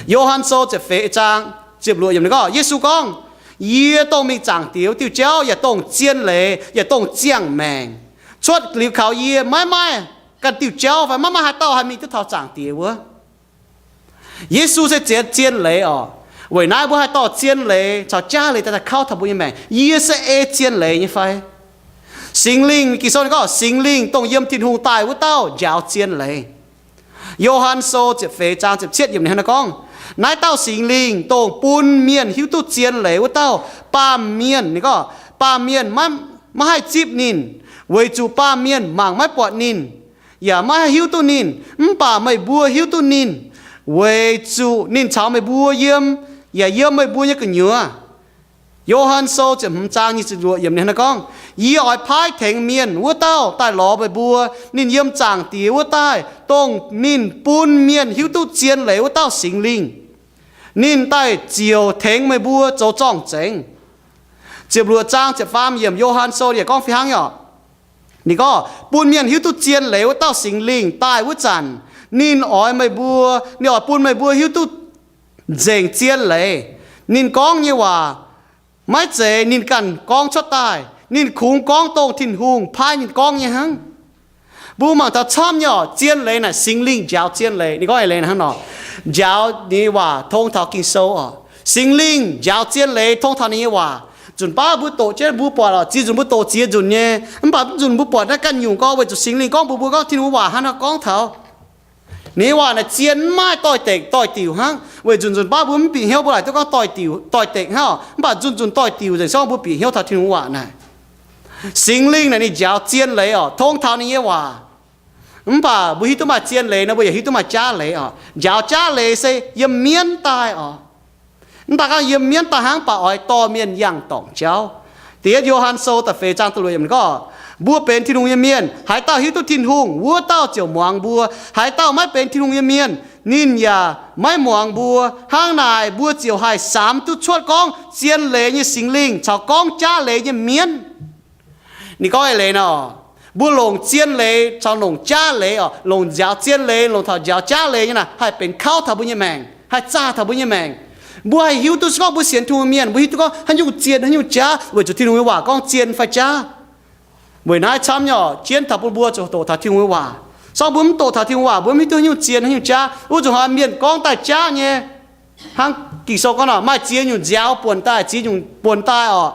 Yo^han Sou ziepc feix zaang ziepc luoqc yiemc ninh gorngv, Yesu gorngv, Yie dongh mingh Zaangc Diex wuov diuh jauv yaac dongh zien leiz yaac dongh ziangh maengc. Cuotv liuz kaux yie maiv maaih ganh diuh jauv fai maiv maaih haaix dauh haih mingh duqv taux Zaangc Diex wuov. Yesu se zien, zien leiz oc. Weic naaiv mbuo haih dorh zien leiz caux jaav leiz daaih, daaih kauv taux mbuo nyei maengc. Yie se ei zien leiz nyei fai? Singx Lingh, Ging-Sou ninh gorngv, Singx Lingh dongh yiem Tin-Hungh daaih wuov dauh njaaux zien leiz. Yo^han Sou ziepc feix zaang ziepc cietv yiemc ninh hnangv naaiv gorngv, Naaiv dauh Singx Lingh dongh bun mienh hiuv duqv zien leiz wuov dauh, baamh mienh, ninh gorngv, baamh mienh maiv, maiv haih zipv ninh, weic zuqc baamh mienh mangc maiv buatc ninh, yaac maiv haih hiuv duqv ninh. Mv baac meih mbuo hiuv duqv ninh, weic zuqc ninh caux meih mbuo yiem, yaac yiem meih mbuo nyei gu'nyuoz. Yo^han Sou ziepc hmz zaang nyic ziepc luoqc yiemc ninh hnangv naaiv gorngv, Yie oix paaiv tengx mienh wuov dauh daaih lorz meih mbuo. Ninh yiem Zaangc Diex wuov daaih, dongh ninh bun mienh hiuv duqv zien leiz wuov dauh Singx Lingh. Ninh daaih ziouc tengx meih mbuo zoux zorng-zengx. Ziepc luoqc zaang ziepc faam yiemc Yo^han Sou yaac gorngv fih hnangv oc. Ninh gorngv, Bun mienh hiuv duqv zien leiz wuov dauh Singx Lingh daaih wuov zanc, ninh oix meih mbuo, ninh oix bun meih mbuo hiuv duqv nzengc zien leiz. Ninh gorngv nyei waac maiv zeiz ninh ganh gorngv cuotv daaih. Ninh kungx gorngv dongh Tin-Hungh paaiv ninh gorngv nyei hnangv. Mbuo mangc taux camv nyei oc, zien leiz naaic Singx Lingh njaaux zien leiz. Ninh gorngv eix leiz hnangv nor, njaaux ninh nyei waac tong taux Ging-Sou oc. Singx Lingh njaaux zien leiz tong taux ninh nyei waac. Nzunc baav mbuo doqc jienv mbuo buatc oc, ziex nzunc mbuo doqc ziex nzunc nyei, mv baac mv nzunc mbuo buatc naaiv ganh nyungc gorngv weic zuqc Singx Lingh gorngv mbuox mbuo gorngv Tin-Hungh waac hnangv nor gorngv taux. Ninh nyei waac naaic zien maiv doix-dekc doix-diuc hnangv, weic zuqc nzunc baav mbuo mv bieqc hnyouv mbuo laaic duqv gorngv doix-diuc doix-dekc hnangv, mv baac nzunc nzunc doix-diuc nzengc se gorngv mbuo bieqc hnyouv taux Tin-Hungh waac naaic. Singx Lingh naaic ninh njaaux zien leiz oc, tong taux ninh nyei waac. Mv baac mbuo hiuv duqv maaih zien leiz nor, mbuo yaac hiuv duqv maaih jaav leiz oc. Njaaux jaav leiz se yiem mienv daaih oc. Mv baac gorngv yiem mienv daaih hnangv, mv baac oix dorh mienh yangh dorngc jauv. Da'yietv Yo^han Sou da'feix zaang da'luoqc yiemc gorngv, Mbuo benx Tin-Hungh nyei mienh. Haaix dauh hiuv duqv Tin-Hungh, wuov dauh ziouc muangx mbuo. Haaix dauh maiv benx Tin-Hungh nyei mienh, ninh yaac maiv muangx mbuo. Hnangv naaic mbuo ziouc haih samx duqv cuotv gorngv zien leiz nyei Singx Lingh caux gorngv jaav leiz nyei mienv. Ninh gorngv eix leiz nor, mbuo longc zien leiz caux longc jaav leiz oc, longc njaaux zien leiz, longc taux njaaux jaav leiz nyei naaic haih benx kauv taux mbuo nyei maengc, haih zaah taux mbuo nyei maengc. Mbuo haih hiuv duqv se gorngv mbuo sienx Tin-Hungh mienh, mbuo hiuv duqv gorngv haaix nyungc zien, haaix nyungc jaav, weic zuqc Tin-Hungh nyei waac gorngv zien fai jaav. Weic naaiv camv nyei oc, jienv taux bun mbuo zuqc doqc taux Tin-Hungh nyei waac. Se gorngv mbuo mv doqc taux Tin-Hungh waac, mbuo mv hiuv duqv haaix nyungc zien, haaix nyungc jaav. Wuov nzunc hnoi mienh gorngv daaih jaav nyei, hnangv Ging-Sou gorngv nor, maaih ziex nyungc nziaaux buonc daaih, ziex nyungc buonc daaih oc.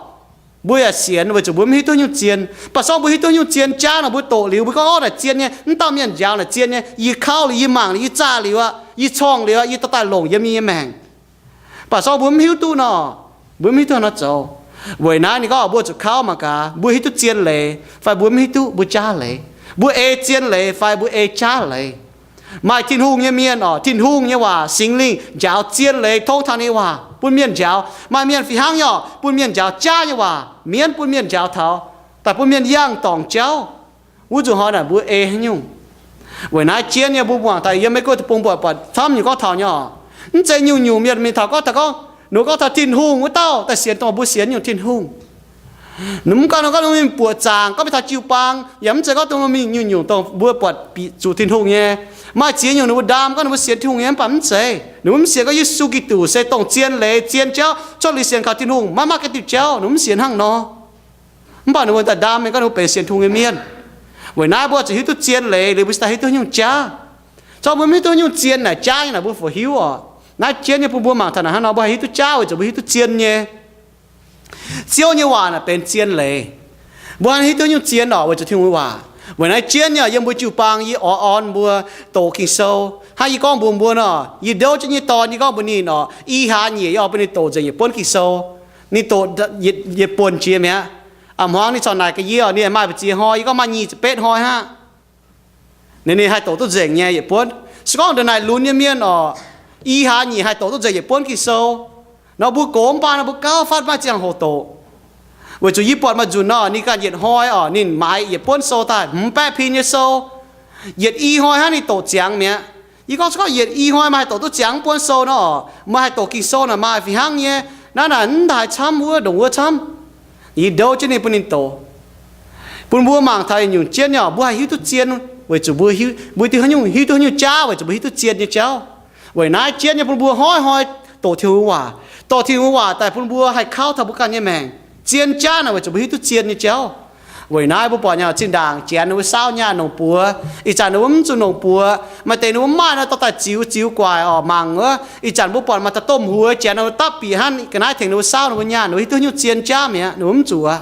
Mbuo yaac sienx weic zuqc mbuo mv hiuv duqv haaix nyungc zien. Mv baac se gorngv mbuo hiuv duqv haaix nyungc zien jaav nor, mbuo doqc liuz mbuo gorngv, Orv, naaic zien nyei, mv dauh mienh njaaux naaic zien nyei, yie kauv liuz, yie mangc liuz, yie zaah liuz aqv, yie corngh liuz aqv, yie dorh daaih longc yiem yie nyei maengc. Mv baac se gorngv mbuo mv hiuv duqv nor, mbuo mv hiuv duqv haaix nor zoux. Weic naaiv ninh gorngv mbuo zuqc kauv mangc gaax, mbuo hiuv duqv zien leiz fai mbuo mv hiuv duqv, mbuo jaav leiz. Mbuo ei zien leiz fai mbuo ei jaav leiz. Maaih Tin-Hungh nyei mienh oc, Tin-Hungh nyei waac, Singx Lingh njaaux zien leiz tongv taux ninh nyei waac bun mienh njaaux. Maaih mienh fih hnangv nyei oc, bun mienh njaaux jaav nyei waac, mienv bun mienh njaaux taux, daaih bun mienh yangh dorngc jauv. Wuov nzunc hnoi naaic mbuo ei haaix nyungc? Weic naaiv jienv nyei mbuo muangx daaih yiem Meiv Guoqv deic-bung buatc, buatc camv nyungc gorngv taux nyei oc. Mv zeiz nyungc-nyungc mienh mingh taux gorngv, taux gorngv, ninh gorngv taux Tin-Hungh wuov dauh daaih sienx dongh mbuo sienx nyungc Tin-Hungh. Ninh mv gorngv ninh gorngv ninh mingh buoqc zaangc, gorngv mingh taux jiu-baang, yaac mv zeiz gorngv dongh mingh nyungc-nyungc dongh mbuo buatc bieqc zuqc Tin-Hungh nyei. Maaih ziex nyungc ninh mbuo ndaam gorngv ninh mbuo sienx Tin-Hungh nyei, mv baac mv zeiz. Ninh mbuo mv sienx gorngv Yesu Giduc se dongh zien leiz, zien jauv, cuotv liuz sienx kaux Tin-Hungh maiv maaih ganh diuh jauv, ninh mbuo mv sienx hnangv nor. Mv baac ninh mbuo daaih ndaam mingh gorngv ninh mbuo benx sienx Tin-Hungh nyei mienh. Weic naaiv mbuo zuqc hiuv duqv zien leiz liuz mbuo cingx daaih hiuv duqv nyungc jaav. Se gorngv mbuo mv hiuv duqv nyungc zien naaic, jaav nyei naaic mbuo fungc hiuv oc. Naaiv jienv nyei bun mbuo mangc taux naaic hnangv nor, mbuo haih hiuv duqv jaav weic zuqc mbuo hiuv duqv zien nyei. Ziouv nyei waac naaic benx zien leiz. Mbuo haih hiuv duqv nyungc zien oc weic zuqc Tin-Hungh nyei waac. Weic naaiv jienv nyei yiem mbuo jiu-baang yie oix orn mbuo doqc Ging-Sou. Hnangv yie gorngv mbuox mbuo nor, yie ndouv jienv nyei dorn, yie gorngv mbuox ninh oc, i hlaax nyeic yie oix bun ninh doqc nzengc yietc buonv Ging-Sou. Ninh doqc yietc, yietc buonc jiex mi'aqv. A'hmuangx ninh corc naaic gaax yie oc, ninh maaih mbu'ziex hnoi, yie gorngv maaih nyic ziepc betv hnoi hnangv. Ninh, ninh haih doqc duqv nzengc nyei yietc buonv. Se gorngv ndongc naaic lunx nyei mienh oc, i hlaax nyeic haih doqc duqv nzengc yietc buonv Ging-Sou nor, mbuo gox mv baac nor mbuo gauh fatv maaih ziangh hoc doqc. Weic zuqc yie buatc maaih nzunc nor, ninh ganh yietc hnoi oc, ninh maaiz yietc buonv sou daaih, hmz baeqv pin nyei sou. Yietc i hnoi hnangv ninh doqc ziangx mi'aqv. Yie gorngv se gorngv yietc i hnoi meih haih doqc duqv ziangx buonv sou nor, meih haih doqc Ging-Sou naaic maaih fih hnangv nyei. Naaiv naaic mv haiz camv wuov ndongc wuov camv. Yie ndouv jienv ninh bun ninh doqc. Bun mbuo mangc taux yietc nyungc jienv nyei oc, mbuo haih hiuv duqv zien. Weic zuqc mbuo, mbuo hiuv duqv haaix nyungc, hiuv duqv haaix nyungc jaav, weic zuqc mbuo hiuv duqv zien nyei jauv. Weic naaiv jienv nyei bun mbuo hnoi-hnoi doqc Tin-Hungh nyei waac, doqc Tin-Hungh nyei waac daaih bun mbuo haih kauv taux mbuo ganh nyei maengc. Zien jaav naaic weic zuqc mbuo hiuv duqv zien nyei jauv. Weic naaiv mbuo buatc nyei zinh ndaangc Janx ninh mbuo saauv nyaah nongc buoz, ih zanc ninh mbuo mv zuqc nongc buoz. Maaih deix ninh mbuo mv maaih nor, dorh daaih ziux, ziux guaic orqc, mangc wuov. Ih zanc mbuo buatc maaih daaih domh huox Janx ninh mbuo dapv bieqc hnangv ga'naaiv tengx ninh mbuo saauv ninh mbuo nyaah, ninh mbuo hiuv duqv haaix nyungc zien jaav mi'aqv? Ninh mbuo mv zuqc aqv.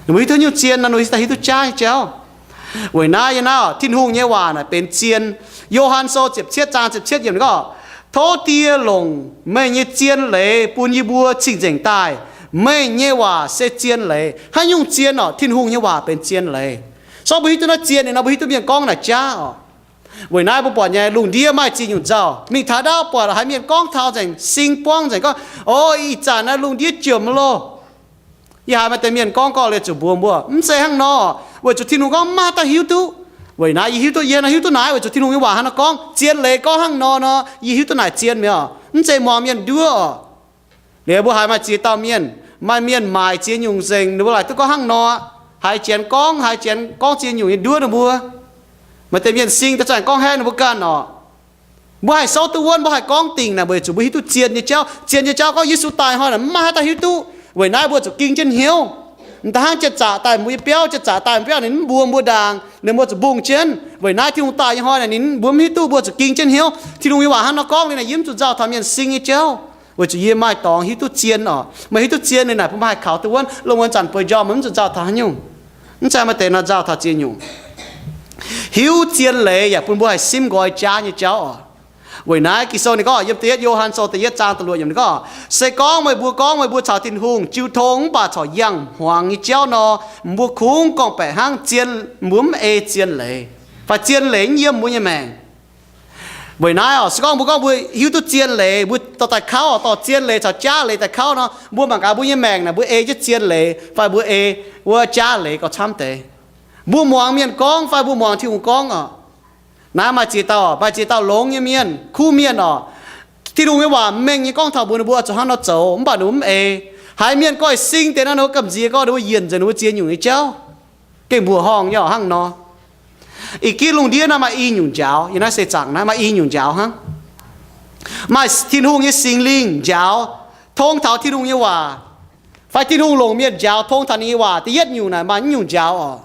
Ninh mbuo hiuv duqv haaix nyungc zien nor, ninh mbuo hiuv duqv haaix hiuv duqv jaav nyei jauv. Weic naaiv yie naaiv, Tin-Hungh nyei waac naaic benx zien. Yo^han Sou ziepc cietv zaang ziepc cietv yiemc ninh gorngv, Tov Die longc meih nyei zien leiz bun yie mbuo cing-nzengc daaih. Meih nyei waac se zien leiz. Haaix nyungc zien orqc? Tin-Hungh nyei waac benx zien leiz. So mbuo hiuv duqv naaiv zien ninh nor, mbuo hiuv duqv mienh gorngv naaic jaav orqc. Weic naaiv mbuo buatc nyei lungh ndiev maaih ziex nyungc nzauh. Mingh taux ndau buatc haiz mienh gorngv taux nzengc, sing buangv nzengc gorngv, O, ih zanc naaiv lungh ndiev jomc loh. Yie haiz maaih deix mienh gorngv gorqv liuz zuqc mbuox mbuo, Mv zeiz hnangv nor, weic zuqc Tin-Hungh gorngv mv maaih haaix dauh hiuv duqv. Weic naaiv yie hiuv duqv, yie hnangv hiuv duqv naaiv, weic zuqc Tin-Hungh nyei waac hnangv nor gorngv, zien leiz gorngv hnangv nor nor, yie hiuv duqv naaic zien mi'aqv. Mv zeiz muangx mienh nduov orqc. Liuz mbuo haiz maaih ziex dauh mienh, maaih mienh maaic ziex nyungc nzengc, ninh mbuo laaic duqv gorngv hnangv nor, haiz Janx gorngv, haiz Janx gorngv ziex nyungc nyei nduov ninh mbuo. Maaih deix mienh sing daaih zanc gorngv haeqv ninh mbuo ganh orqc. Mbuo haih souv duqv wuonv, mbuo haih gorngv dingc naaic, weic zuqc mbuo hiuv duqv zien nyei jauv. Zien nyei jauv gorngv Yesu daaih hnoi naaic mv maaih haaix dauh hiuv duqv. Weic naaiv mbuo zuqc ging jienv hnyouv. M'daaih hnangv janx-zaqc daaih mbuo nyei biauv, janx-zaqc daaih mbuo biauv ninh mv mbuox mbuo ndaangc, ninh mbuo zuqc mbungh jienv. Weic naaiv Tin-Hungh daaih nyei hnoi naaic ninh mbuo mv hiuv duqv, mbuo zuqc ging jienv hnyouv. Tin-Hungh nyei waac hnangv nor gorngv liuz naaic yie mv zuqc nzauh taux mienh sing nyei jauv, weic zuqc yie maaih dorngx hiuv duqv zien orqc. Meih hiuv duqv zien liuz naaic bun meih haih kaux duqv wuonv. Lungh muonz zanc bueix njormh meih mv zuqc nzauh taux haaix nyungc. Mv zeiz maaih deix nor nzauh taux ziex nyungc. Hiuv zien leiz yaac bun mbuo haih simv nqoi jaav nyei jauv oc. Weic naaiv Ging-Sou ninh gorngv yiem da'yietv Yo^han Sou da'yietv zaang da'luoqc yiemc ninh gorngv, Se gorngv meih mbuo gorngv meih mbuo caux Tin-Hungh jiu tong mv baac corc yangh hmuangx nyei jauv nor, mbuo kungx gorngv-baeqc hnangv zien, mbuo mv ei zien leiz, fai zien leiz mv yiem mbuo nyei maengc. Weic naaiv oc, se gorngv mbuo gorngv mbuo hiuv duqv zien leiz, mbuo dorh daaih kauv oc, dorh zien leiz caux jaav leiz daaih kauv nor, mbuo mangc gaax mbuo nyei maengc naaic mbuo ei jienv zien leiz fai mbuo ei wuov jaav leiz gauh camv deix. Mbuo muangx mienh gorngv fai mbuo muangx Tin-Hungh gorngv oc. Naaiv maaih ziex dauh, maaih ziex dauh longx nyei mienh, kuv mienh oc. Tin-Hungh nyei waac mengh nyei gorngv taux mbuox ninh mbuo oix zuqc hnangv nor zoux, mv baac ninh mbuo mv eix. Haiz mienh gorngv sing deix naaiv, ninh mbuo gamh nziex gorngv ninh mbuo yienc nzengc ninh mbuo ziex nyungc nyei jauv, gengh mbuoqc horngh nyei oc, hnangv nor. Ih gitv lungh ndiev naaiv maaih i nyungc njaaux, yiem naaiv seix zaangc naaiv maaih i nyungc njaaux hnangv. Maaih Tin-Hungh nyei Singx Lingh njaaux, tong taux Tin-Hungh nyei waac, fai Tin-Hungh longc mienh njaaux tong taux ninh nyei waac. Da'yietv nyungc naaic maaih i nyungc njaaux oc.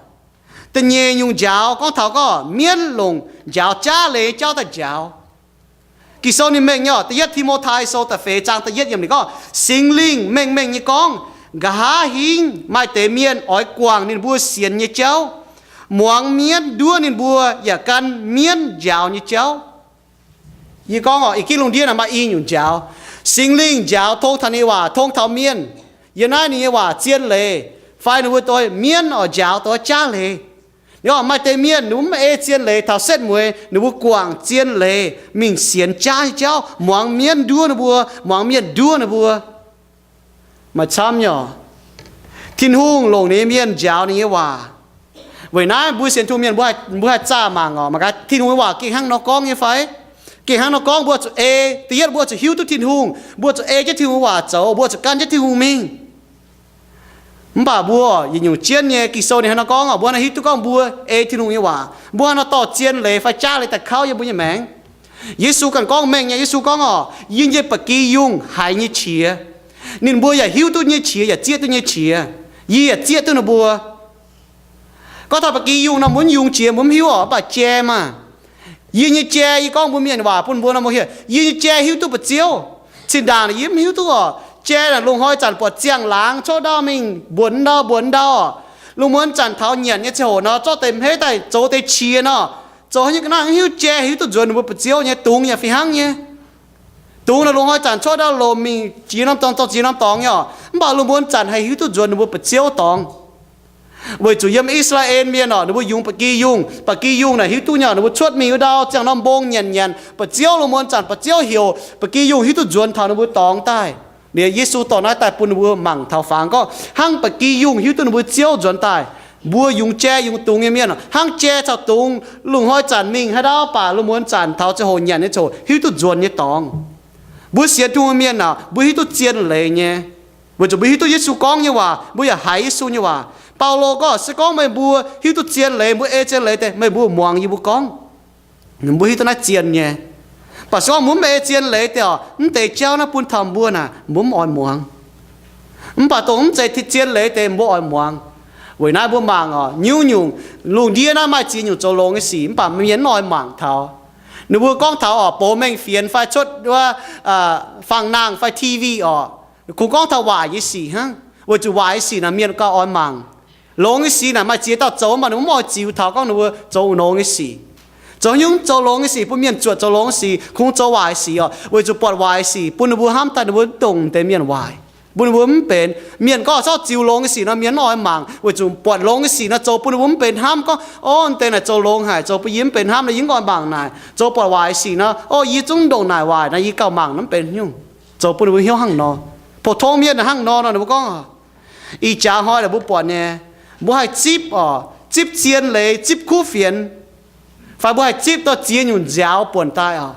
Da'nyeic nyungc njaaux gorngv taux gorngv mienv longc njaaux jaav leiz jauv daaih njaaux. Ging-Sou ninh mengh nyei oc, da'yietv Ti^mo^tai Sou da'feix zaang da'yietv yiemc ninh gorngv, Singx Lingh mengh mengh nyei gorngv, nqa'haav hingv maaih deix mienh oix guangc ninh mbuo sienx nyei jauv, muangx mienv nduov ninh mbuo yaac gan mienv njaaux nyei jauv. Yie gorngv oc, ih gitv lungh ndiev naaic maaih i nyungc njaaux. Singx Lingh njaaux tong taux ninh nyei waac, tong taux mienh. Yiem naaiv ninh nyei waac zien leiz, fai ninh mbuo doix mienv oix njaaux doix jaav leiz. Ninh gorngv maaih deix mienh ninh mbuo mv ei zien leiz, taux setv mueiz ninh mbuo guangc zien leiz mingh sienx jaav nyei jauv, muangx mienv nduov ninh mbuo, muangx mienh nduov ninh mbuo. Maaih camv nyei oc. Tin-Hungh longc ninh nyei mienh njaaux ninh nyei waac. Weic naaiv mbuo sienx Tin-Hungh mienh mbuo haih, mbuo haih zaah mangc oc, mangc gaax Tin-Hungh nyei waac gengh hnangv nor gorngv nyei fai? Gengh hnangv nor gorngv mbuo zuqc ei, da'yietv mbuo zuqc hiuv duqv Tin-Hungh, mbuo zuqc ei jienv Tin-Hungh waac zoux, mbuo zuqc gan jienv Tin-Hungh mingh. Mv baac mbuo yietc nyungc jienv nyei Ging-Sou ninh hnangv nor gorngv oc, mbuo hnangv nor hiuv duqv gorngv mbuo ei Tin-Hungh nyei waac, mbuo hnangv nor dorh zien leiz fai jaav leiz daaih kauv yiem mbuo nyei maengc. Yesu ganh gorngv mengh nyei, Yesu gorngv oc, yie nyei ba'gi yungh haiz nyei qiex, ninh mbuo yaac hiuv duqv nyei qiex yaac zieqv duqv nyei qiex. Yie yaac zieqv duqv ninh mbuo. Gorngv taux ba'gi yungh nor, mbuo mv yungz qiex mbuo mv hiuv oc, mv baac jai maah. Yie nyei jai, yie gorngv mbuo mienh waac bun mbuo nor, mbuo hiuv, yie nyei jai hiuv duqv ba'ziov. Zinh ndaangc naaic yie mv hiuv duqv oc. Jai naaic lungh hnoi zanc buatc ziangh laangz coqv ndau mingh mbuonx ndau mbuonx ndau oc. Lungh muonz zanc taux nyanc nyei ziangh hoc nor, zorqv deix hmeiv daaih zoux deix qiex nor, zoux haaix nyungc ga'naaiv mv hiuv, jai hiuv duqv nzuonx ninh mbuo ba'ziov nyei, dungz yaac fih hnangv nyei. Dungz naaic lungh hnoi zanc coqv ndau lomc mingh jiex norm dorngx dorh jiex norm dorngx nyei oc, mv baac lungh muonz zanc haih hiuv duqv nzuonx ninh mbuo ba'ziov dorngx. Weic zuqc yiem I^saa^laa^en Mienh oc, ninh mbuo yungz ba'gi yungh. Ba'gi yungh naaic hiuv duqv nyei oc, ninh mbuo cuotv mingh wuov ndau ziangh norm mbong nyanc nyanc, ba'ziov lungh muonz zanc ba'ziov heuc, ba'gi yungh hiuv duqv nzuonx taux ninh mbuo dorngx daaih. Liuz Yesu dorh naaiv daaih bun ninh mbuo mangc taux fangx gorngv hnangv ba'gi yungh hiuv duqv ninh mbuo ziouv nzuonx daaih. Mbuo yungz jai yungz dungz nyei mienh oc, hnangv jai caux dungz lungh hnoi zanc mingh haaix ndau baac lungh muonz zanc taux ziangh hoc nyanc nyei ziangh hoc hiuv duqv nzuonx nyei dorngx. Mbuo sienx Tin-Hungh mienh oc, mbuo hiuv duqv zien leiz nyei, weic zuqc mbuo hiuv duqv Yesu gorngv nyei waac, mbuo yaac haiz Yesu nyei waac. Baulo gorngv, se gorngv meih mbuo hiuv duqv zien leiz, mbuo ei zien leiz deix, meih mbuo muangx yie mbuo gorngv. Mbuo hiuv duqv naaiv zien nyei. Mv baac se gorngv mbuo mv ei zien leiz deix oc, mv deix jauv naaiv bun taux mbuo naaic, mbuo mv oix muangx. Mv baac dongh mv zeiz zien leiz deix mbuo oix muangx. Weic naaiv mbuo mangc oc, nyungc-nyungc lungh ndiev naaiv maaih ziex nyungc zoux longx nyei sic, mv baac mienh mv oix mangc taux. Ninh mbuo gorngv taux oc, bouh mengh fienx fai cuotv wuov, fangx nangh fai T V oc, kungx gorngv taux waaic nyei sic hnangv, weic zuqc waaic nyei sic naaic mienh gauh oix mangc. Longx nyei sic naaic maaih ziex dauh zoux, mv baac ninh mbuo mv oix ziux taux gorngv ninh mbuo zoux longx nyei sic. Zoux nyungc zoux longx nyei sic, bun mienh zuotc zoux longx nyei sic, kungx zoux waaic sic oc, weic zuqc buatc waaic sic bun ninh mbuo hnamv daaih ninh mbuo mv dongh deix mienh waaic, bun ninh mbuo mv benx. Mienh gorngv zorqv ziux longx nyei sic nor, mienh mv oix mangc, weic zuqc buatc longx nyei sic nor zoux bun ninh mbuo mv benx hnamv, gorngv, Ov, deix naaic zoux longx haic, zoux bun yie mv benx hnamv nor, yie mv oix mangc naaic. Zoux buatc waaic sic nor, Ov, yie zungv ndongc naaic waaic nor, yie gauh mangc nor mv benx nyungc. Zoux bun ninh mbuo hnyouv hnangv nor. Pou-tong mienh hnangv nor nor, ninh mbuo gorngv, ih jaax hnoi naaic mbuo buatc nyei, mbuo haih zipv oc, zipv zien leiz, zipv kuv fienx, fai mbuo haih zipv dorh ziex nyungc nziaaux buonc daaih oc.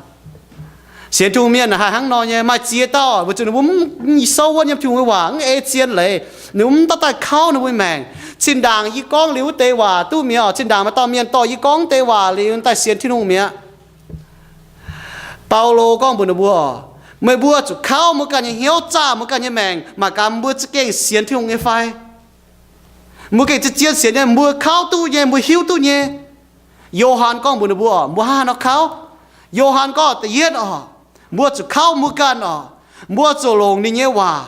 Sienx Tin-Hungh mienh haih hnangv nor nyei. Maaih ziex dauh oc, weic zuqc ninh mbuo mv souv wuonv yiem Tin-Hungh nyei waac, mv ei zien leiz, ninh mbuo mv daaih daaih kauv ninh mbuo maengc. Zinh ndaangc yie gorngv liuz wuov deix waac duqv mi'aqv oc, zinh ndaangc maaih dauh mienh dorh yie gorngv deix waac liuz daaih sienx Tin-Hungh mi'aqv. Baulo gorngv mbuox ninh mbuo oc, meih mbuo zuqc kauv mbuo ganh nyei hnyouv, zaah mbuo ganh nyei maengc, mangc gaax mbuo za'gengh sienx Tin-Hungh nyei fai. Mbuo gengh zien-zien sienx nyei, mbuo kauv duqv nyei, mbuo hiuv duqv nyei. Yo^han gorngv mbuox ninh mbuo oc, mbuo hnangv haaix nor kauv? Yo^han gorngv, da'yietv oc, mbuo zuqc kauv mbuo ganh oc, mbuo zuqc longc ninh nyei waac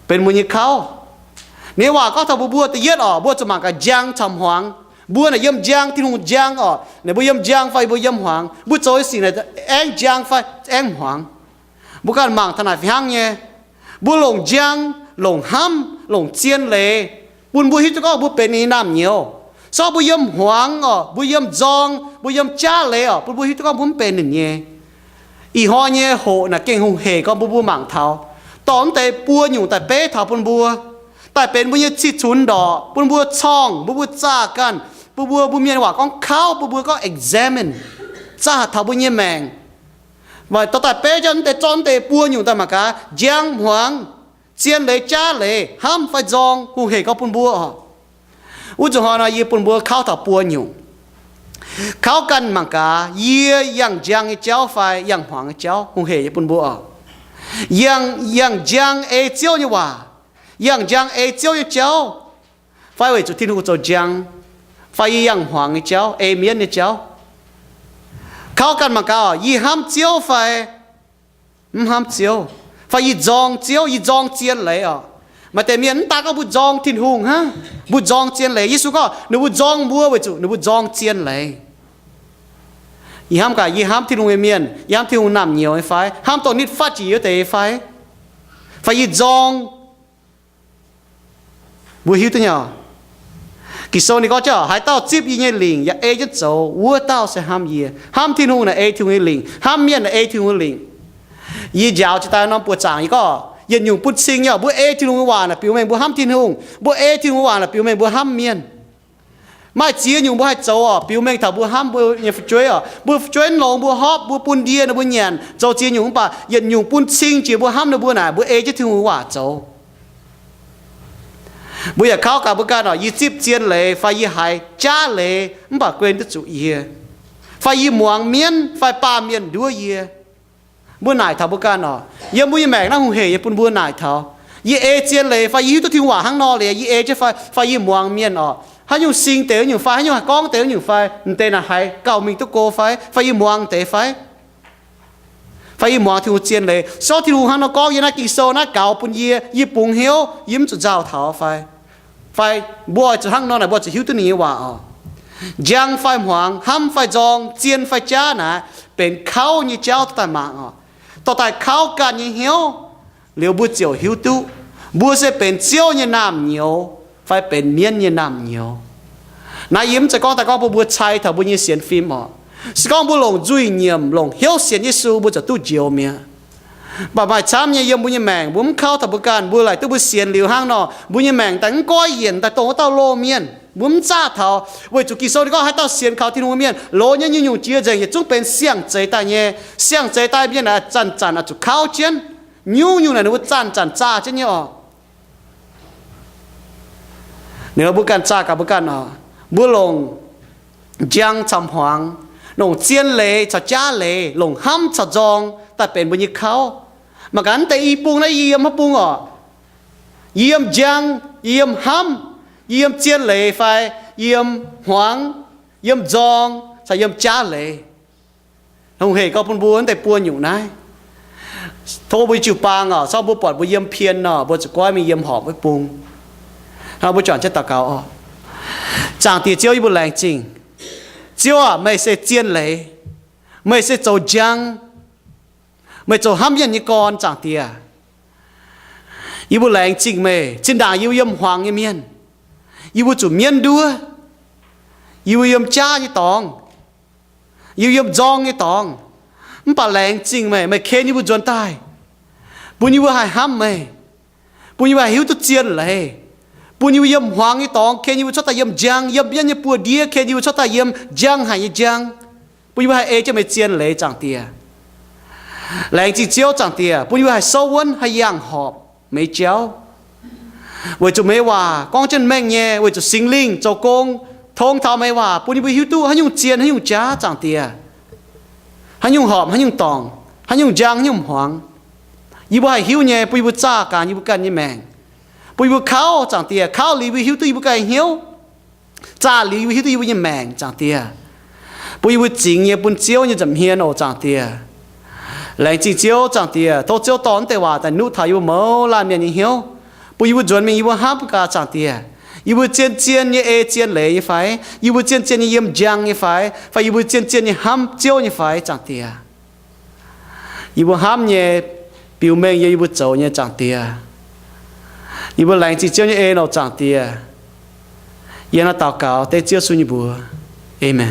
benx mbuo nyei kauv. Ninh nyei waac gorngv taux mbuo, mbuo da'yietv oc, mbuo zuqc mangc gaax njang caux hmuangx. Mbuo naaic yiem njang, Tin-Hungh njang oc, naaic mbuo yiem njang fai mbuo yiem hmuangx? Mbuo zoux nyei sic naaic aengv njang fai aengv hmuangx? Mbuo ganh mangc taux naaic fih hnangv nyei. Mbuo longc njang, longc hnamv, longc zien leiz, bun mbuo hiuv duqv gorngv mbuo benx ninh nyei naamh nyouz. Se gorngv mbuo yiem hmuangx oc, mbuo yiem nzorng, mbuo yiem jaav leiz oc, bun mbuo hiuv duqv gorngv mbuo mv benx ninh nyei. Ih hnoi nyei hoqc naaic gengh hungh hec gorngv mbuo, mbuo mangc taux, dorh mv deix buo nyungc daaih beiv taux bun mbuo, daaih benx mbuo nyei cih cunx ndorqc, bun mbuo corngh, bun mbuo zaah ganh, bun mbuo, mbuo mienh waac gorngv kauv, bun mbuo gorngv examine, zaah taux mbuo nyei maengc. Weic dorh daaih beiv jienv mv deix, zorqv mv deix buo nyungc daaih mangc gaax, njang, hmuangx, zien leiz, jaav leiz, hnamv fai nzorng, hungh hec gorngv bun mbuo oc. Wuov zuqc hnoi nor yie bun mbuo kauv taux buo nyungc. Kauv ganh mangc gaax, yie yangh njang nyei jauv fai yangh hmuangx nyei jauv, hungh hec nyei bun mbuo oc. Yangh, yangh njang ei Ziouv nyei waac, yangh njang ei Ziouv nyei jauv, fai weic zuqc Tin-Hungh zoux njang, fai yie yangh hmuangx nyei jauv, ei mienv nyei jauv. Kauv ganh mangc gaax oc, yie hnamv Ziouv fai mv hnamv Ziouv, fai yie nzorng Ziouv, yie nzorng zien leiz oc. Maaih deix mienh mv daaih gorngv mbuo nzorng Tin-Hungh hnangv, mbuo nzorng zien leiz. Yesu gorngv ninh mbuo nzorng mbuo weic zuqc ninh mbuo nzorng zien leiz. Yie hnamv gaax, yie hnamv Tin-Hungh nyei mienh, yie hnamv Tin-Hungh naamh nyouz nyei fai? Hnamv dongh nitv fatv jiex yie wuov deix fai? Fai yie nzorng? Mbuo hiuv duqv nyei oc. Ging-Sou ninh gorngv, haaix dauh zipv yie nyei lingc yaac ei jienv zoux, wuov dauh se hnamv yie. Hnamv Tin-Hungh naaic ei Tin-Hungh nyei lingc, hnamv mienh naaic ei Tin-Hungh nyei lingc. Yie njaaux jiex daaih norm buoqc zaangc yie gorngv, yietc nyungc bun cing nyei oc. Mbuo ei Tin-Hungh nyei waac naaic biux mengh mbuo hnamv Tin-Hungh. Mbuo ei Tin-Hungh nyei waac naaic biux mengh mbuo hnamv mienh. Maaih ziex nyungc mbuo haih zoux oc, biux mengh taux mbuo hnamv mbuo nyei fu'jueiv oc. Mbuo fu'jueiv longx mbuo horpc, mbuo bun ndie ninh mbuo nyanc, zoux ziex nyungc, mv baac yietc nyungc bun cing jiex mbuo hnamv ninh mbuo naaic, mbuo ei jienv Tin-Hungh nyei waac zoux. Mbuo yaac kauv gaax mbuo ganh oc, yie zipv zien leiz fai yie haiz jaav leiz mv baac guen duqv zuqc yie, fai yie muangx mienv fai baamh mienh nduov yie. Mbuo naaic taux mbuo ganh oc. Yiem mbuo nyei maengc naaiv hungh hec nyei bun mbuo naaic taux, yie ei zien leiz fai yie hiuv duqv Tin-Hungh waac hnangv nor liuz, yie ei jienv fai, fai yie muangx mienh oc, haaix nyungc sing deix nyungc fai, haaix nyungc gorngv deix nyungc fai, m'deix naaic haiz gauh mingh duqv go fai, fai yie muangx deix fai, fai yie muangx Tin-Hungh zien leiz. Se gorngv Tin-Hungh hnangv nor gorngv yiem naaiv Ging-Sou naaiv gaux bun yie, yie bungx hnyouv, yie mv zuqc nzauh taux fai? Fai mbuo oix zuqc hnangv nor naaic, mbuo zuqc hiuv duqv ninh nyei waac oc. Njang fai hmuangx, hnamv fai nzorng, zien fai jaav naaic, benx kauv nyei jauv dorh daaih mangc oc. Dorh daaih kauv ganh nyei hnyouv, liuz mbuo ziouc hiuv duqv mbuo se benx Ziouv nyei naamh nyouz fai benx mienv nyei naamh nyouz. Naaiv yie mv zeiz gorngv daaih gorngv bun mbuo cai taux mbuo nyei sienx fim oc. Se gorngv mbuo longc nzuih nyiemc, longc hnyouv sienx Yesu, mbuo ziouc duqv njoux mi'aqv. Mv baac maaih camv nyei, yiem mbuo nyei maengc mbuo mv kauv taux mbuo ganh, mbuo laaic duqv mbuo sienx liuz hnangv nor, mbuo nyei maengc daaih mv goiv yienc, daaih dongh wuov dauh loz-mienh. Mbuo mv zaah taux, weic zuqc Ging-Sou ninh gorngv haaix dauh sienx kaux Tin-Hungh nyei mienh, loz nyei nyungc-nyungc jiex nzengc, yietc zungv benx siang-zeix daaih nyei. Siang-zeix daaih mienh naaic zanc-zanc oix zuqc kauv jienv. Nyungc-nyungc naaic ninh mbuo zanc-zanc zaah jienv nyei oc. Ninh mbuo ganh zaah gaax mbuo ganh oc. Mbuo longc njang caux hmuangx, longc zien leiz caux jaav leiz, longc hnamv caux nzorng daaih benx mbuo nyei kauv. Mangc gaax naaiv deix i bung naaiv, yie yiem haaix bung oc? Yie yiem njang, yie yiem hnamv, yie yiem zien leiz fai yiem hmuangx, yiem nzorng caux yiem jaav leiz? Hungh hec gorngv bun mbuo naaiv deix buo nyungc naaiv. Tov mbuo jiu-baang oc, corc mbuo buatc mbuo yiem pien nor, mbuo zuqc goiv mingh yiem horpc wuov bung. Hnangv mbuo juangc jienv daux gaux oc. Zaangc Diex Ziouv, yie mbuo laengz zingh. Ziouv aac, meih se zien leiz. Meih se zoux njang. Meih zoux hnamv mienh nyei gorn, Zaangc Diex. Yie mbuo laengz zingh meih. Zinh ndaangc yie mbuo yiem hmuangx nyei mienh, yie mbuo zuqc mienv nduov. Yie mbuo yiem jaav nyei dorngx, yie mbuo yiem nzorng nyei dorngx. Mv baac laengz zingh meih, meih ken yie mbuo nzuonx daaih, bun yie mbuo haih hnamv meih, bun yie mbuo haih hiuv duqv zien leiz, bun yie mbuo yiem hmuangx nyei dorngx ken yie mbuo cuotv daaih yiem njang, yiem mienv nyei buoz-ndiev ken yie mbuo cuotv daaih yiem njang haic nyei njang, bun yie mbuo haih ei jienv meih zien leiz, Zaangc Diex. Laengz zingh Ziouv, Zaangc Diex, bun yie mbuo haih souv wuonv, haih yangh horpc meih jauv. Weic zuqc meih waac gorngv jienv mengh nyei, weic zuqc Singx Lingh zoux gong tong taux meih waac, bun yie mbuo hiuv duqv haaix nyungc zien, haaix nyungc jaav, Zaangc Diex. Haaix nyungc horpc, haaix nyungc dorngc, haaix nyungc njang, haaix nyungc hmuangx, yie mbuo haih hiuv nyei, bun yie mbuo zaah gaax yie mbuo ganh nyei maengc, bun yie mbuo kauv, Zaangc Diex, kauv liuz yie mbuo hiuv duqv yie mbuo ganh nyei hnyouv, zaah liuz yie mbuo hiuv duqv yie mbuo nyei maengc, Zaangc Diex, bun yie mbuo zingx nyei bun Ziouv nyei nza'hmien oc, Zaangc Diex. Laengz zingh Ziouv, Zaangc Diex. Tov Ziouv dorh naaiv deix waac daaih nuqv taux yie mbuo mouz laanh mienh nyei hnyouv, bun yie mbuo nzuonx mingh yie mbuo hnamv gaax, Zaangc Diex, yie mbuo zien-zien nyei ei zien leiz nyei fai? Yie mbuo zien-zien nyei yiem njang nyei fai? Fai yie mbuo zien-zien nyei hnamv Ziouv nyei fai, Zaangc Diex? Yie mbuo hnamv nyei, biux mengh yiem yie mbuo zoux nyei, Zaangc Diex. Yie mbuo laengz zingh Ziouv nyei en oc, Zaangc Diex. Yie hnangv naaiv daux gaux dengv Ziouv Yesu nyei mbuox. Aamen.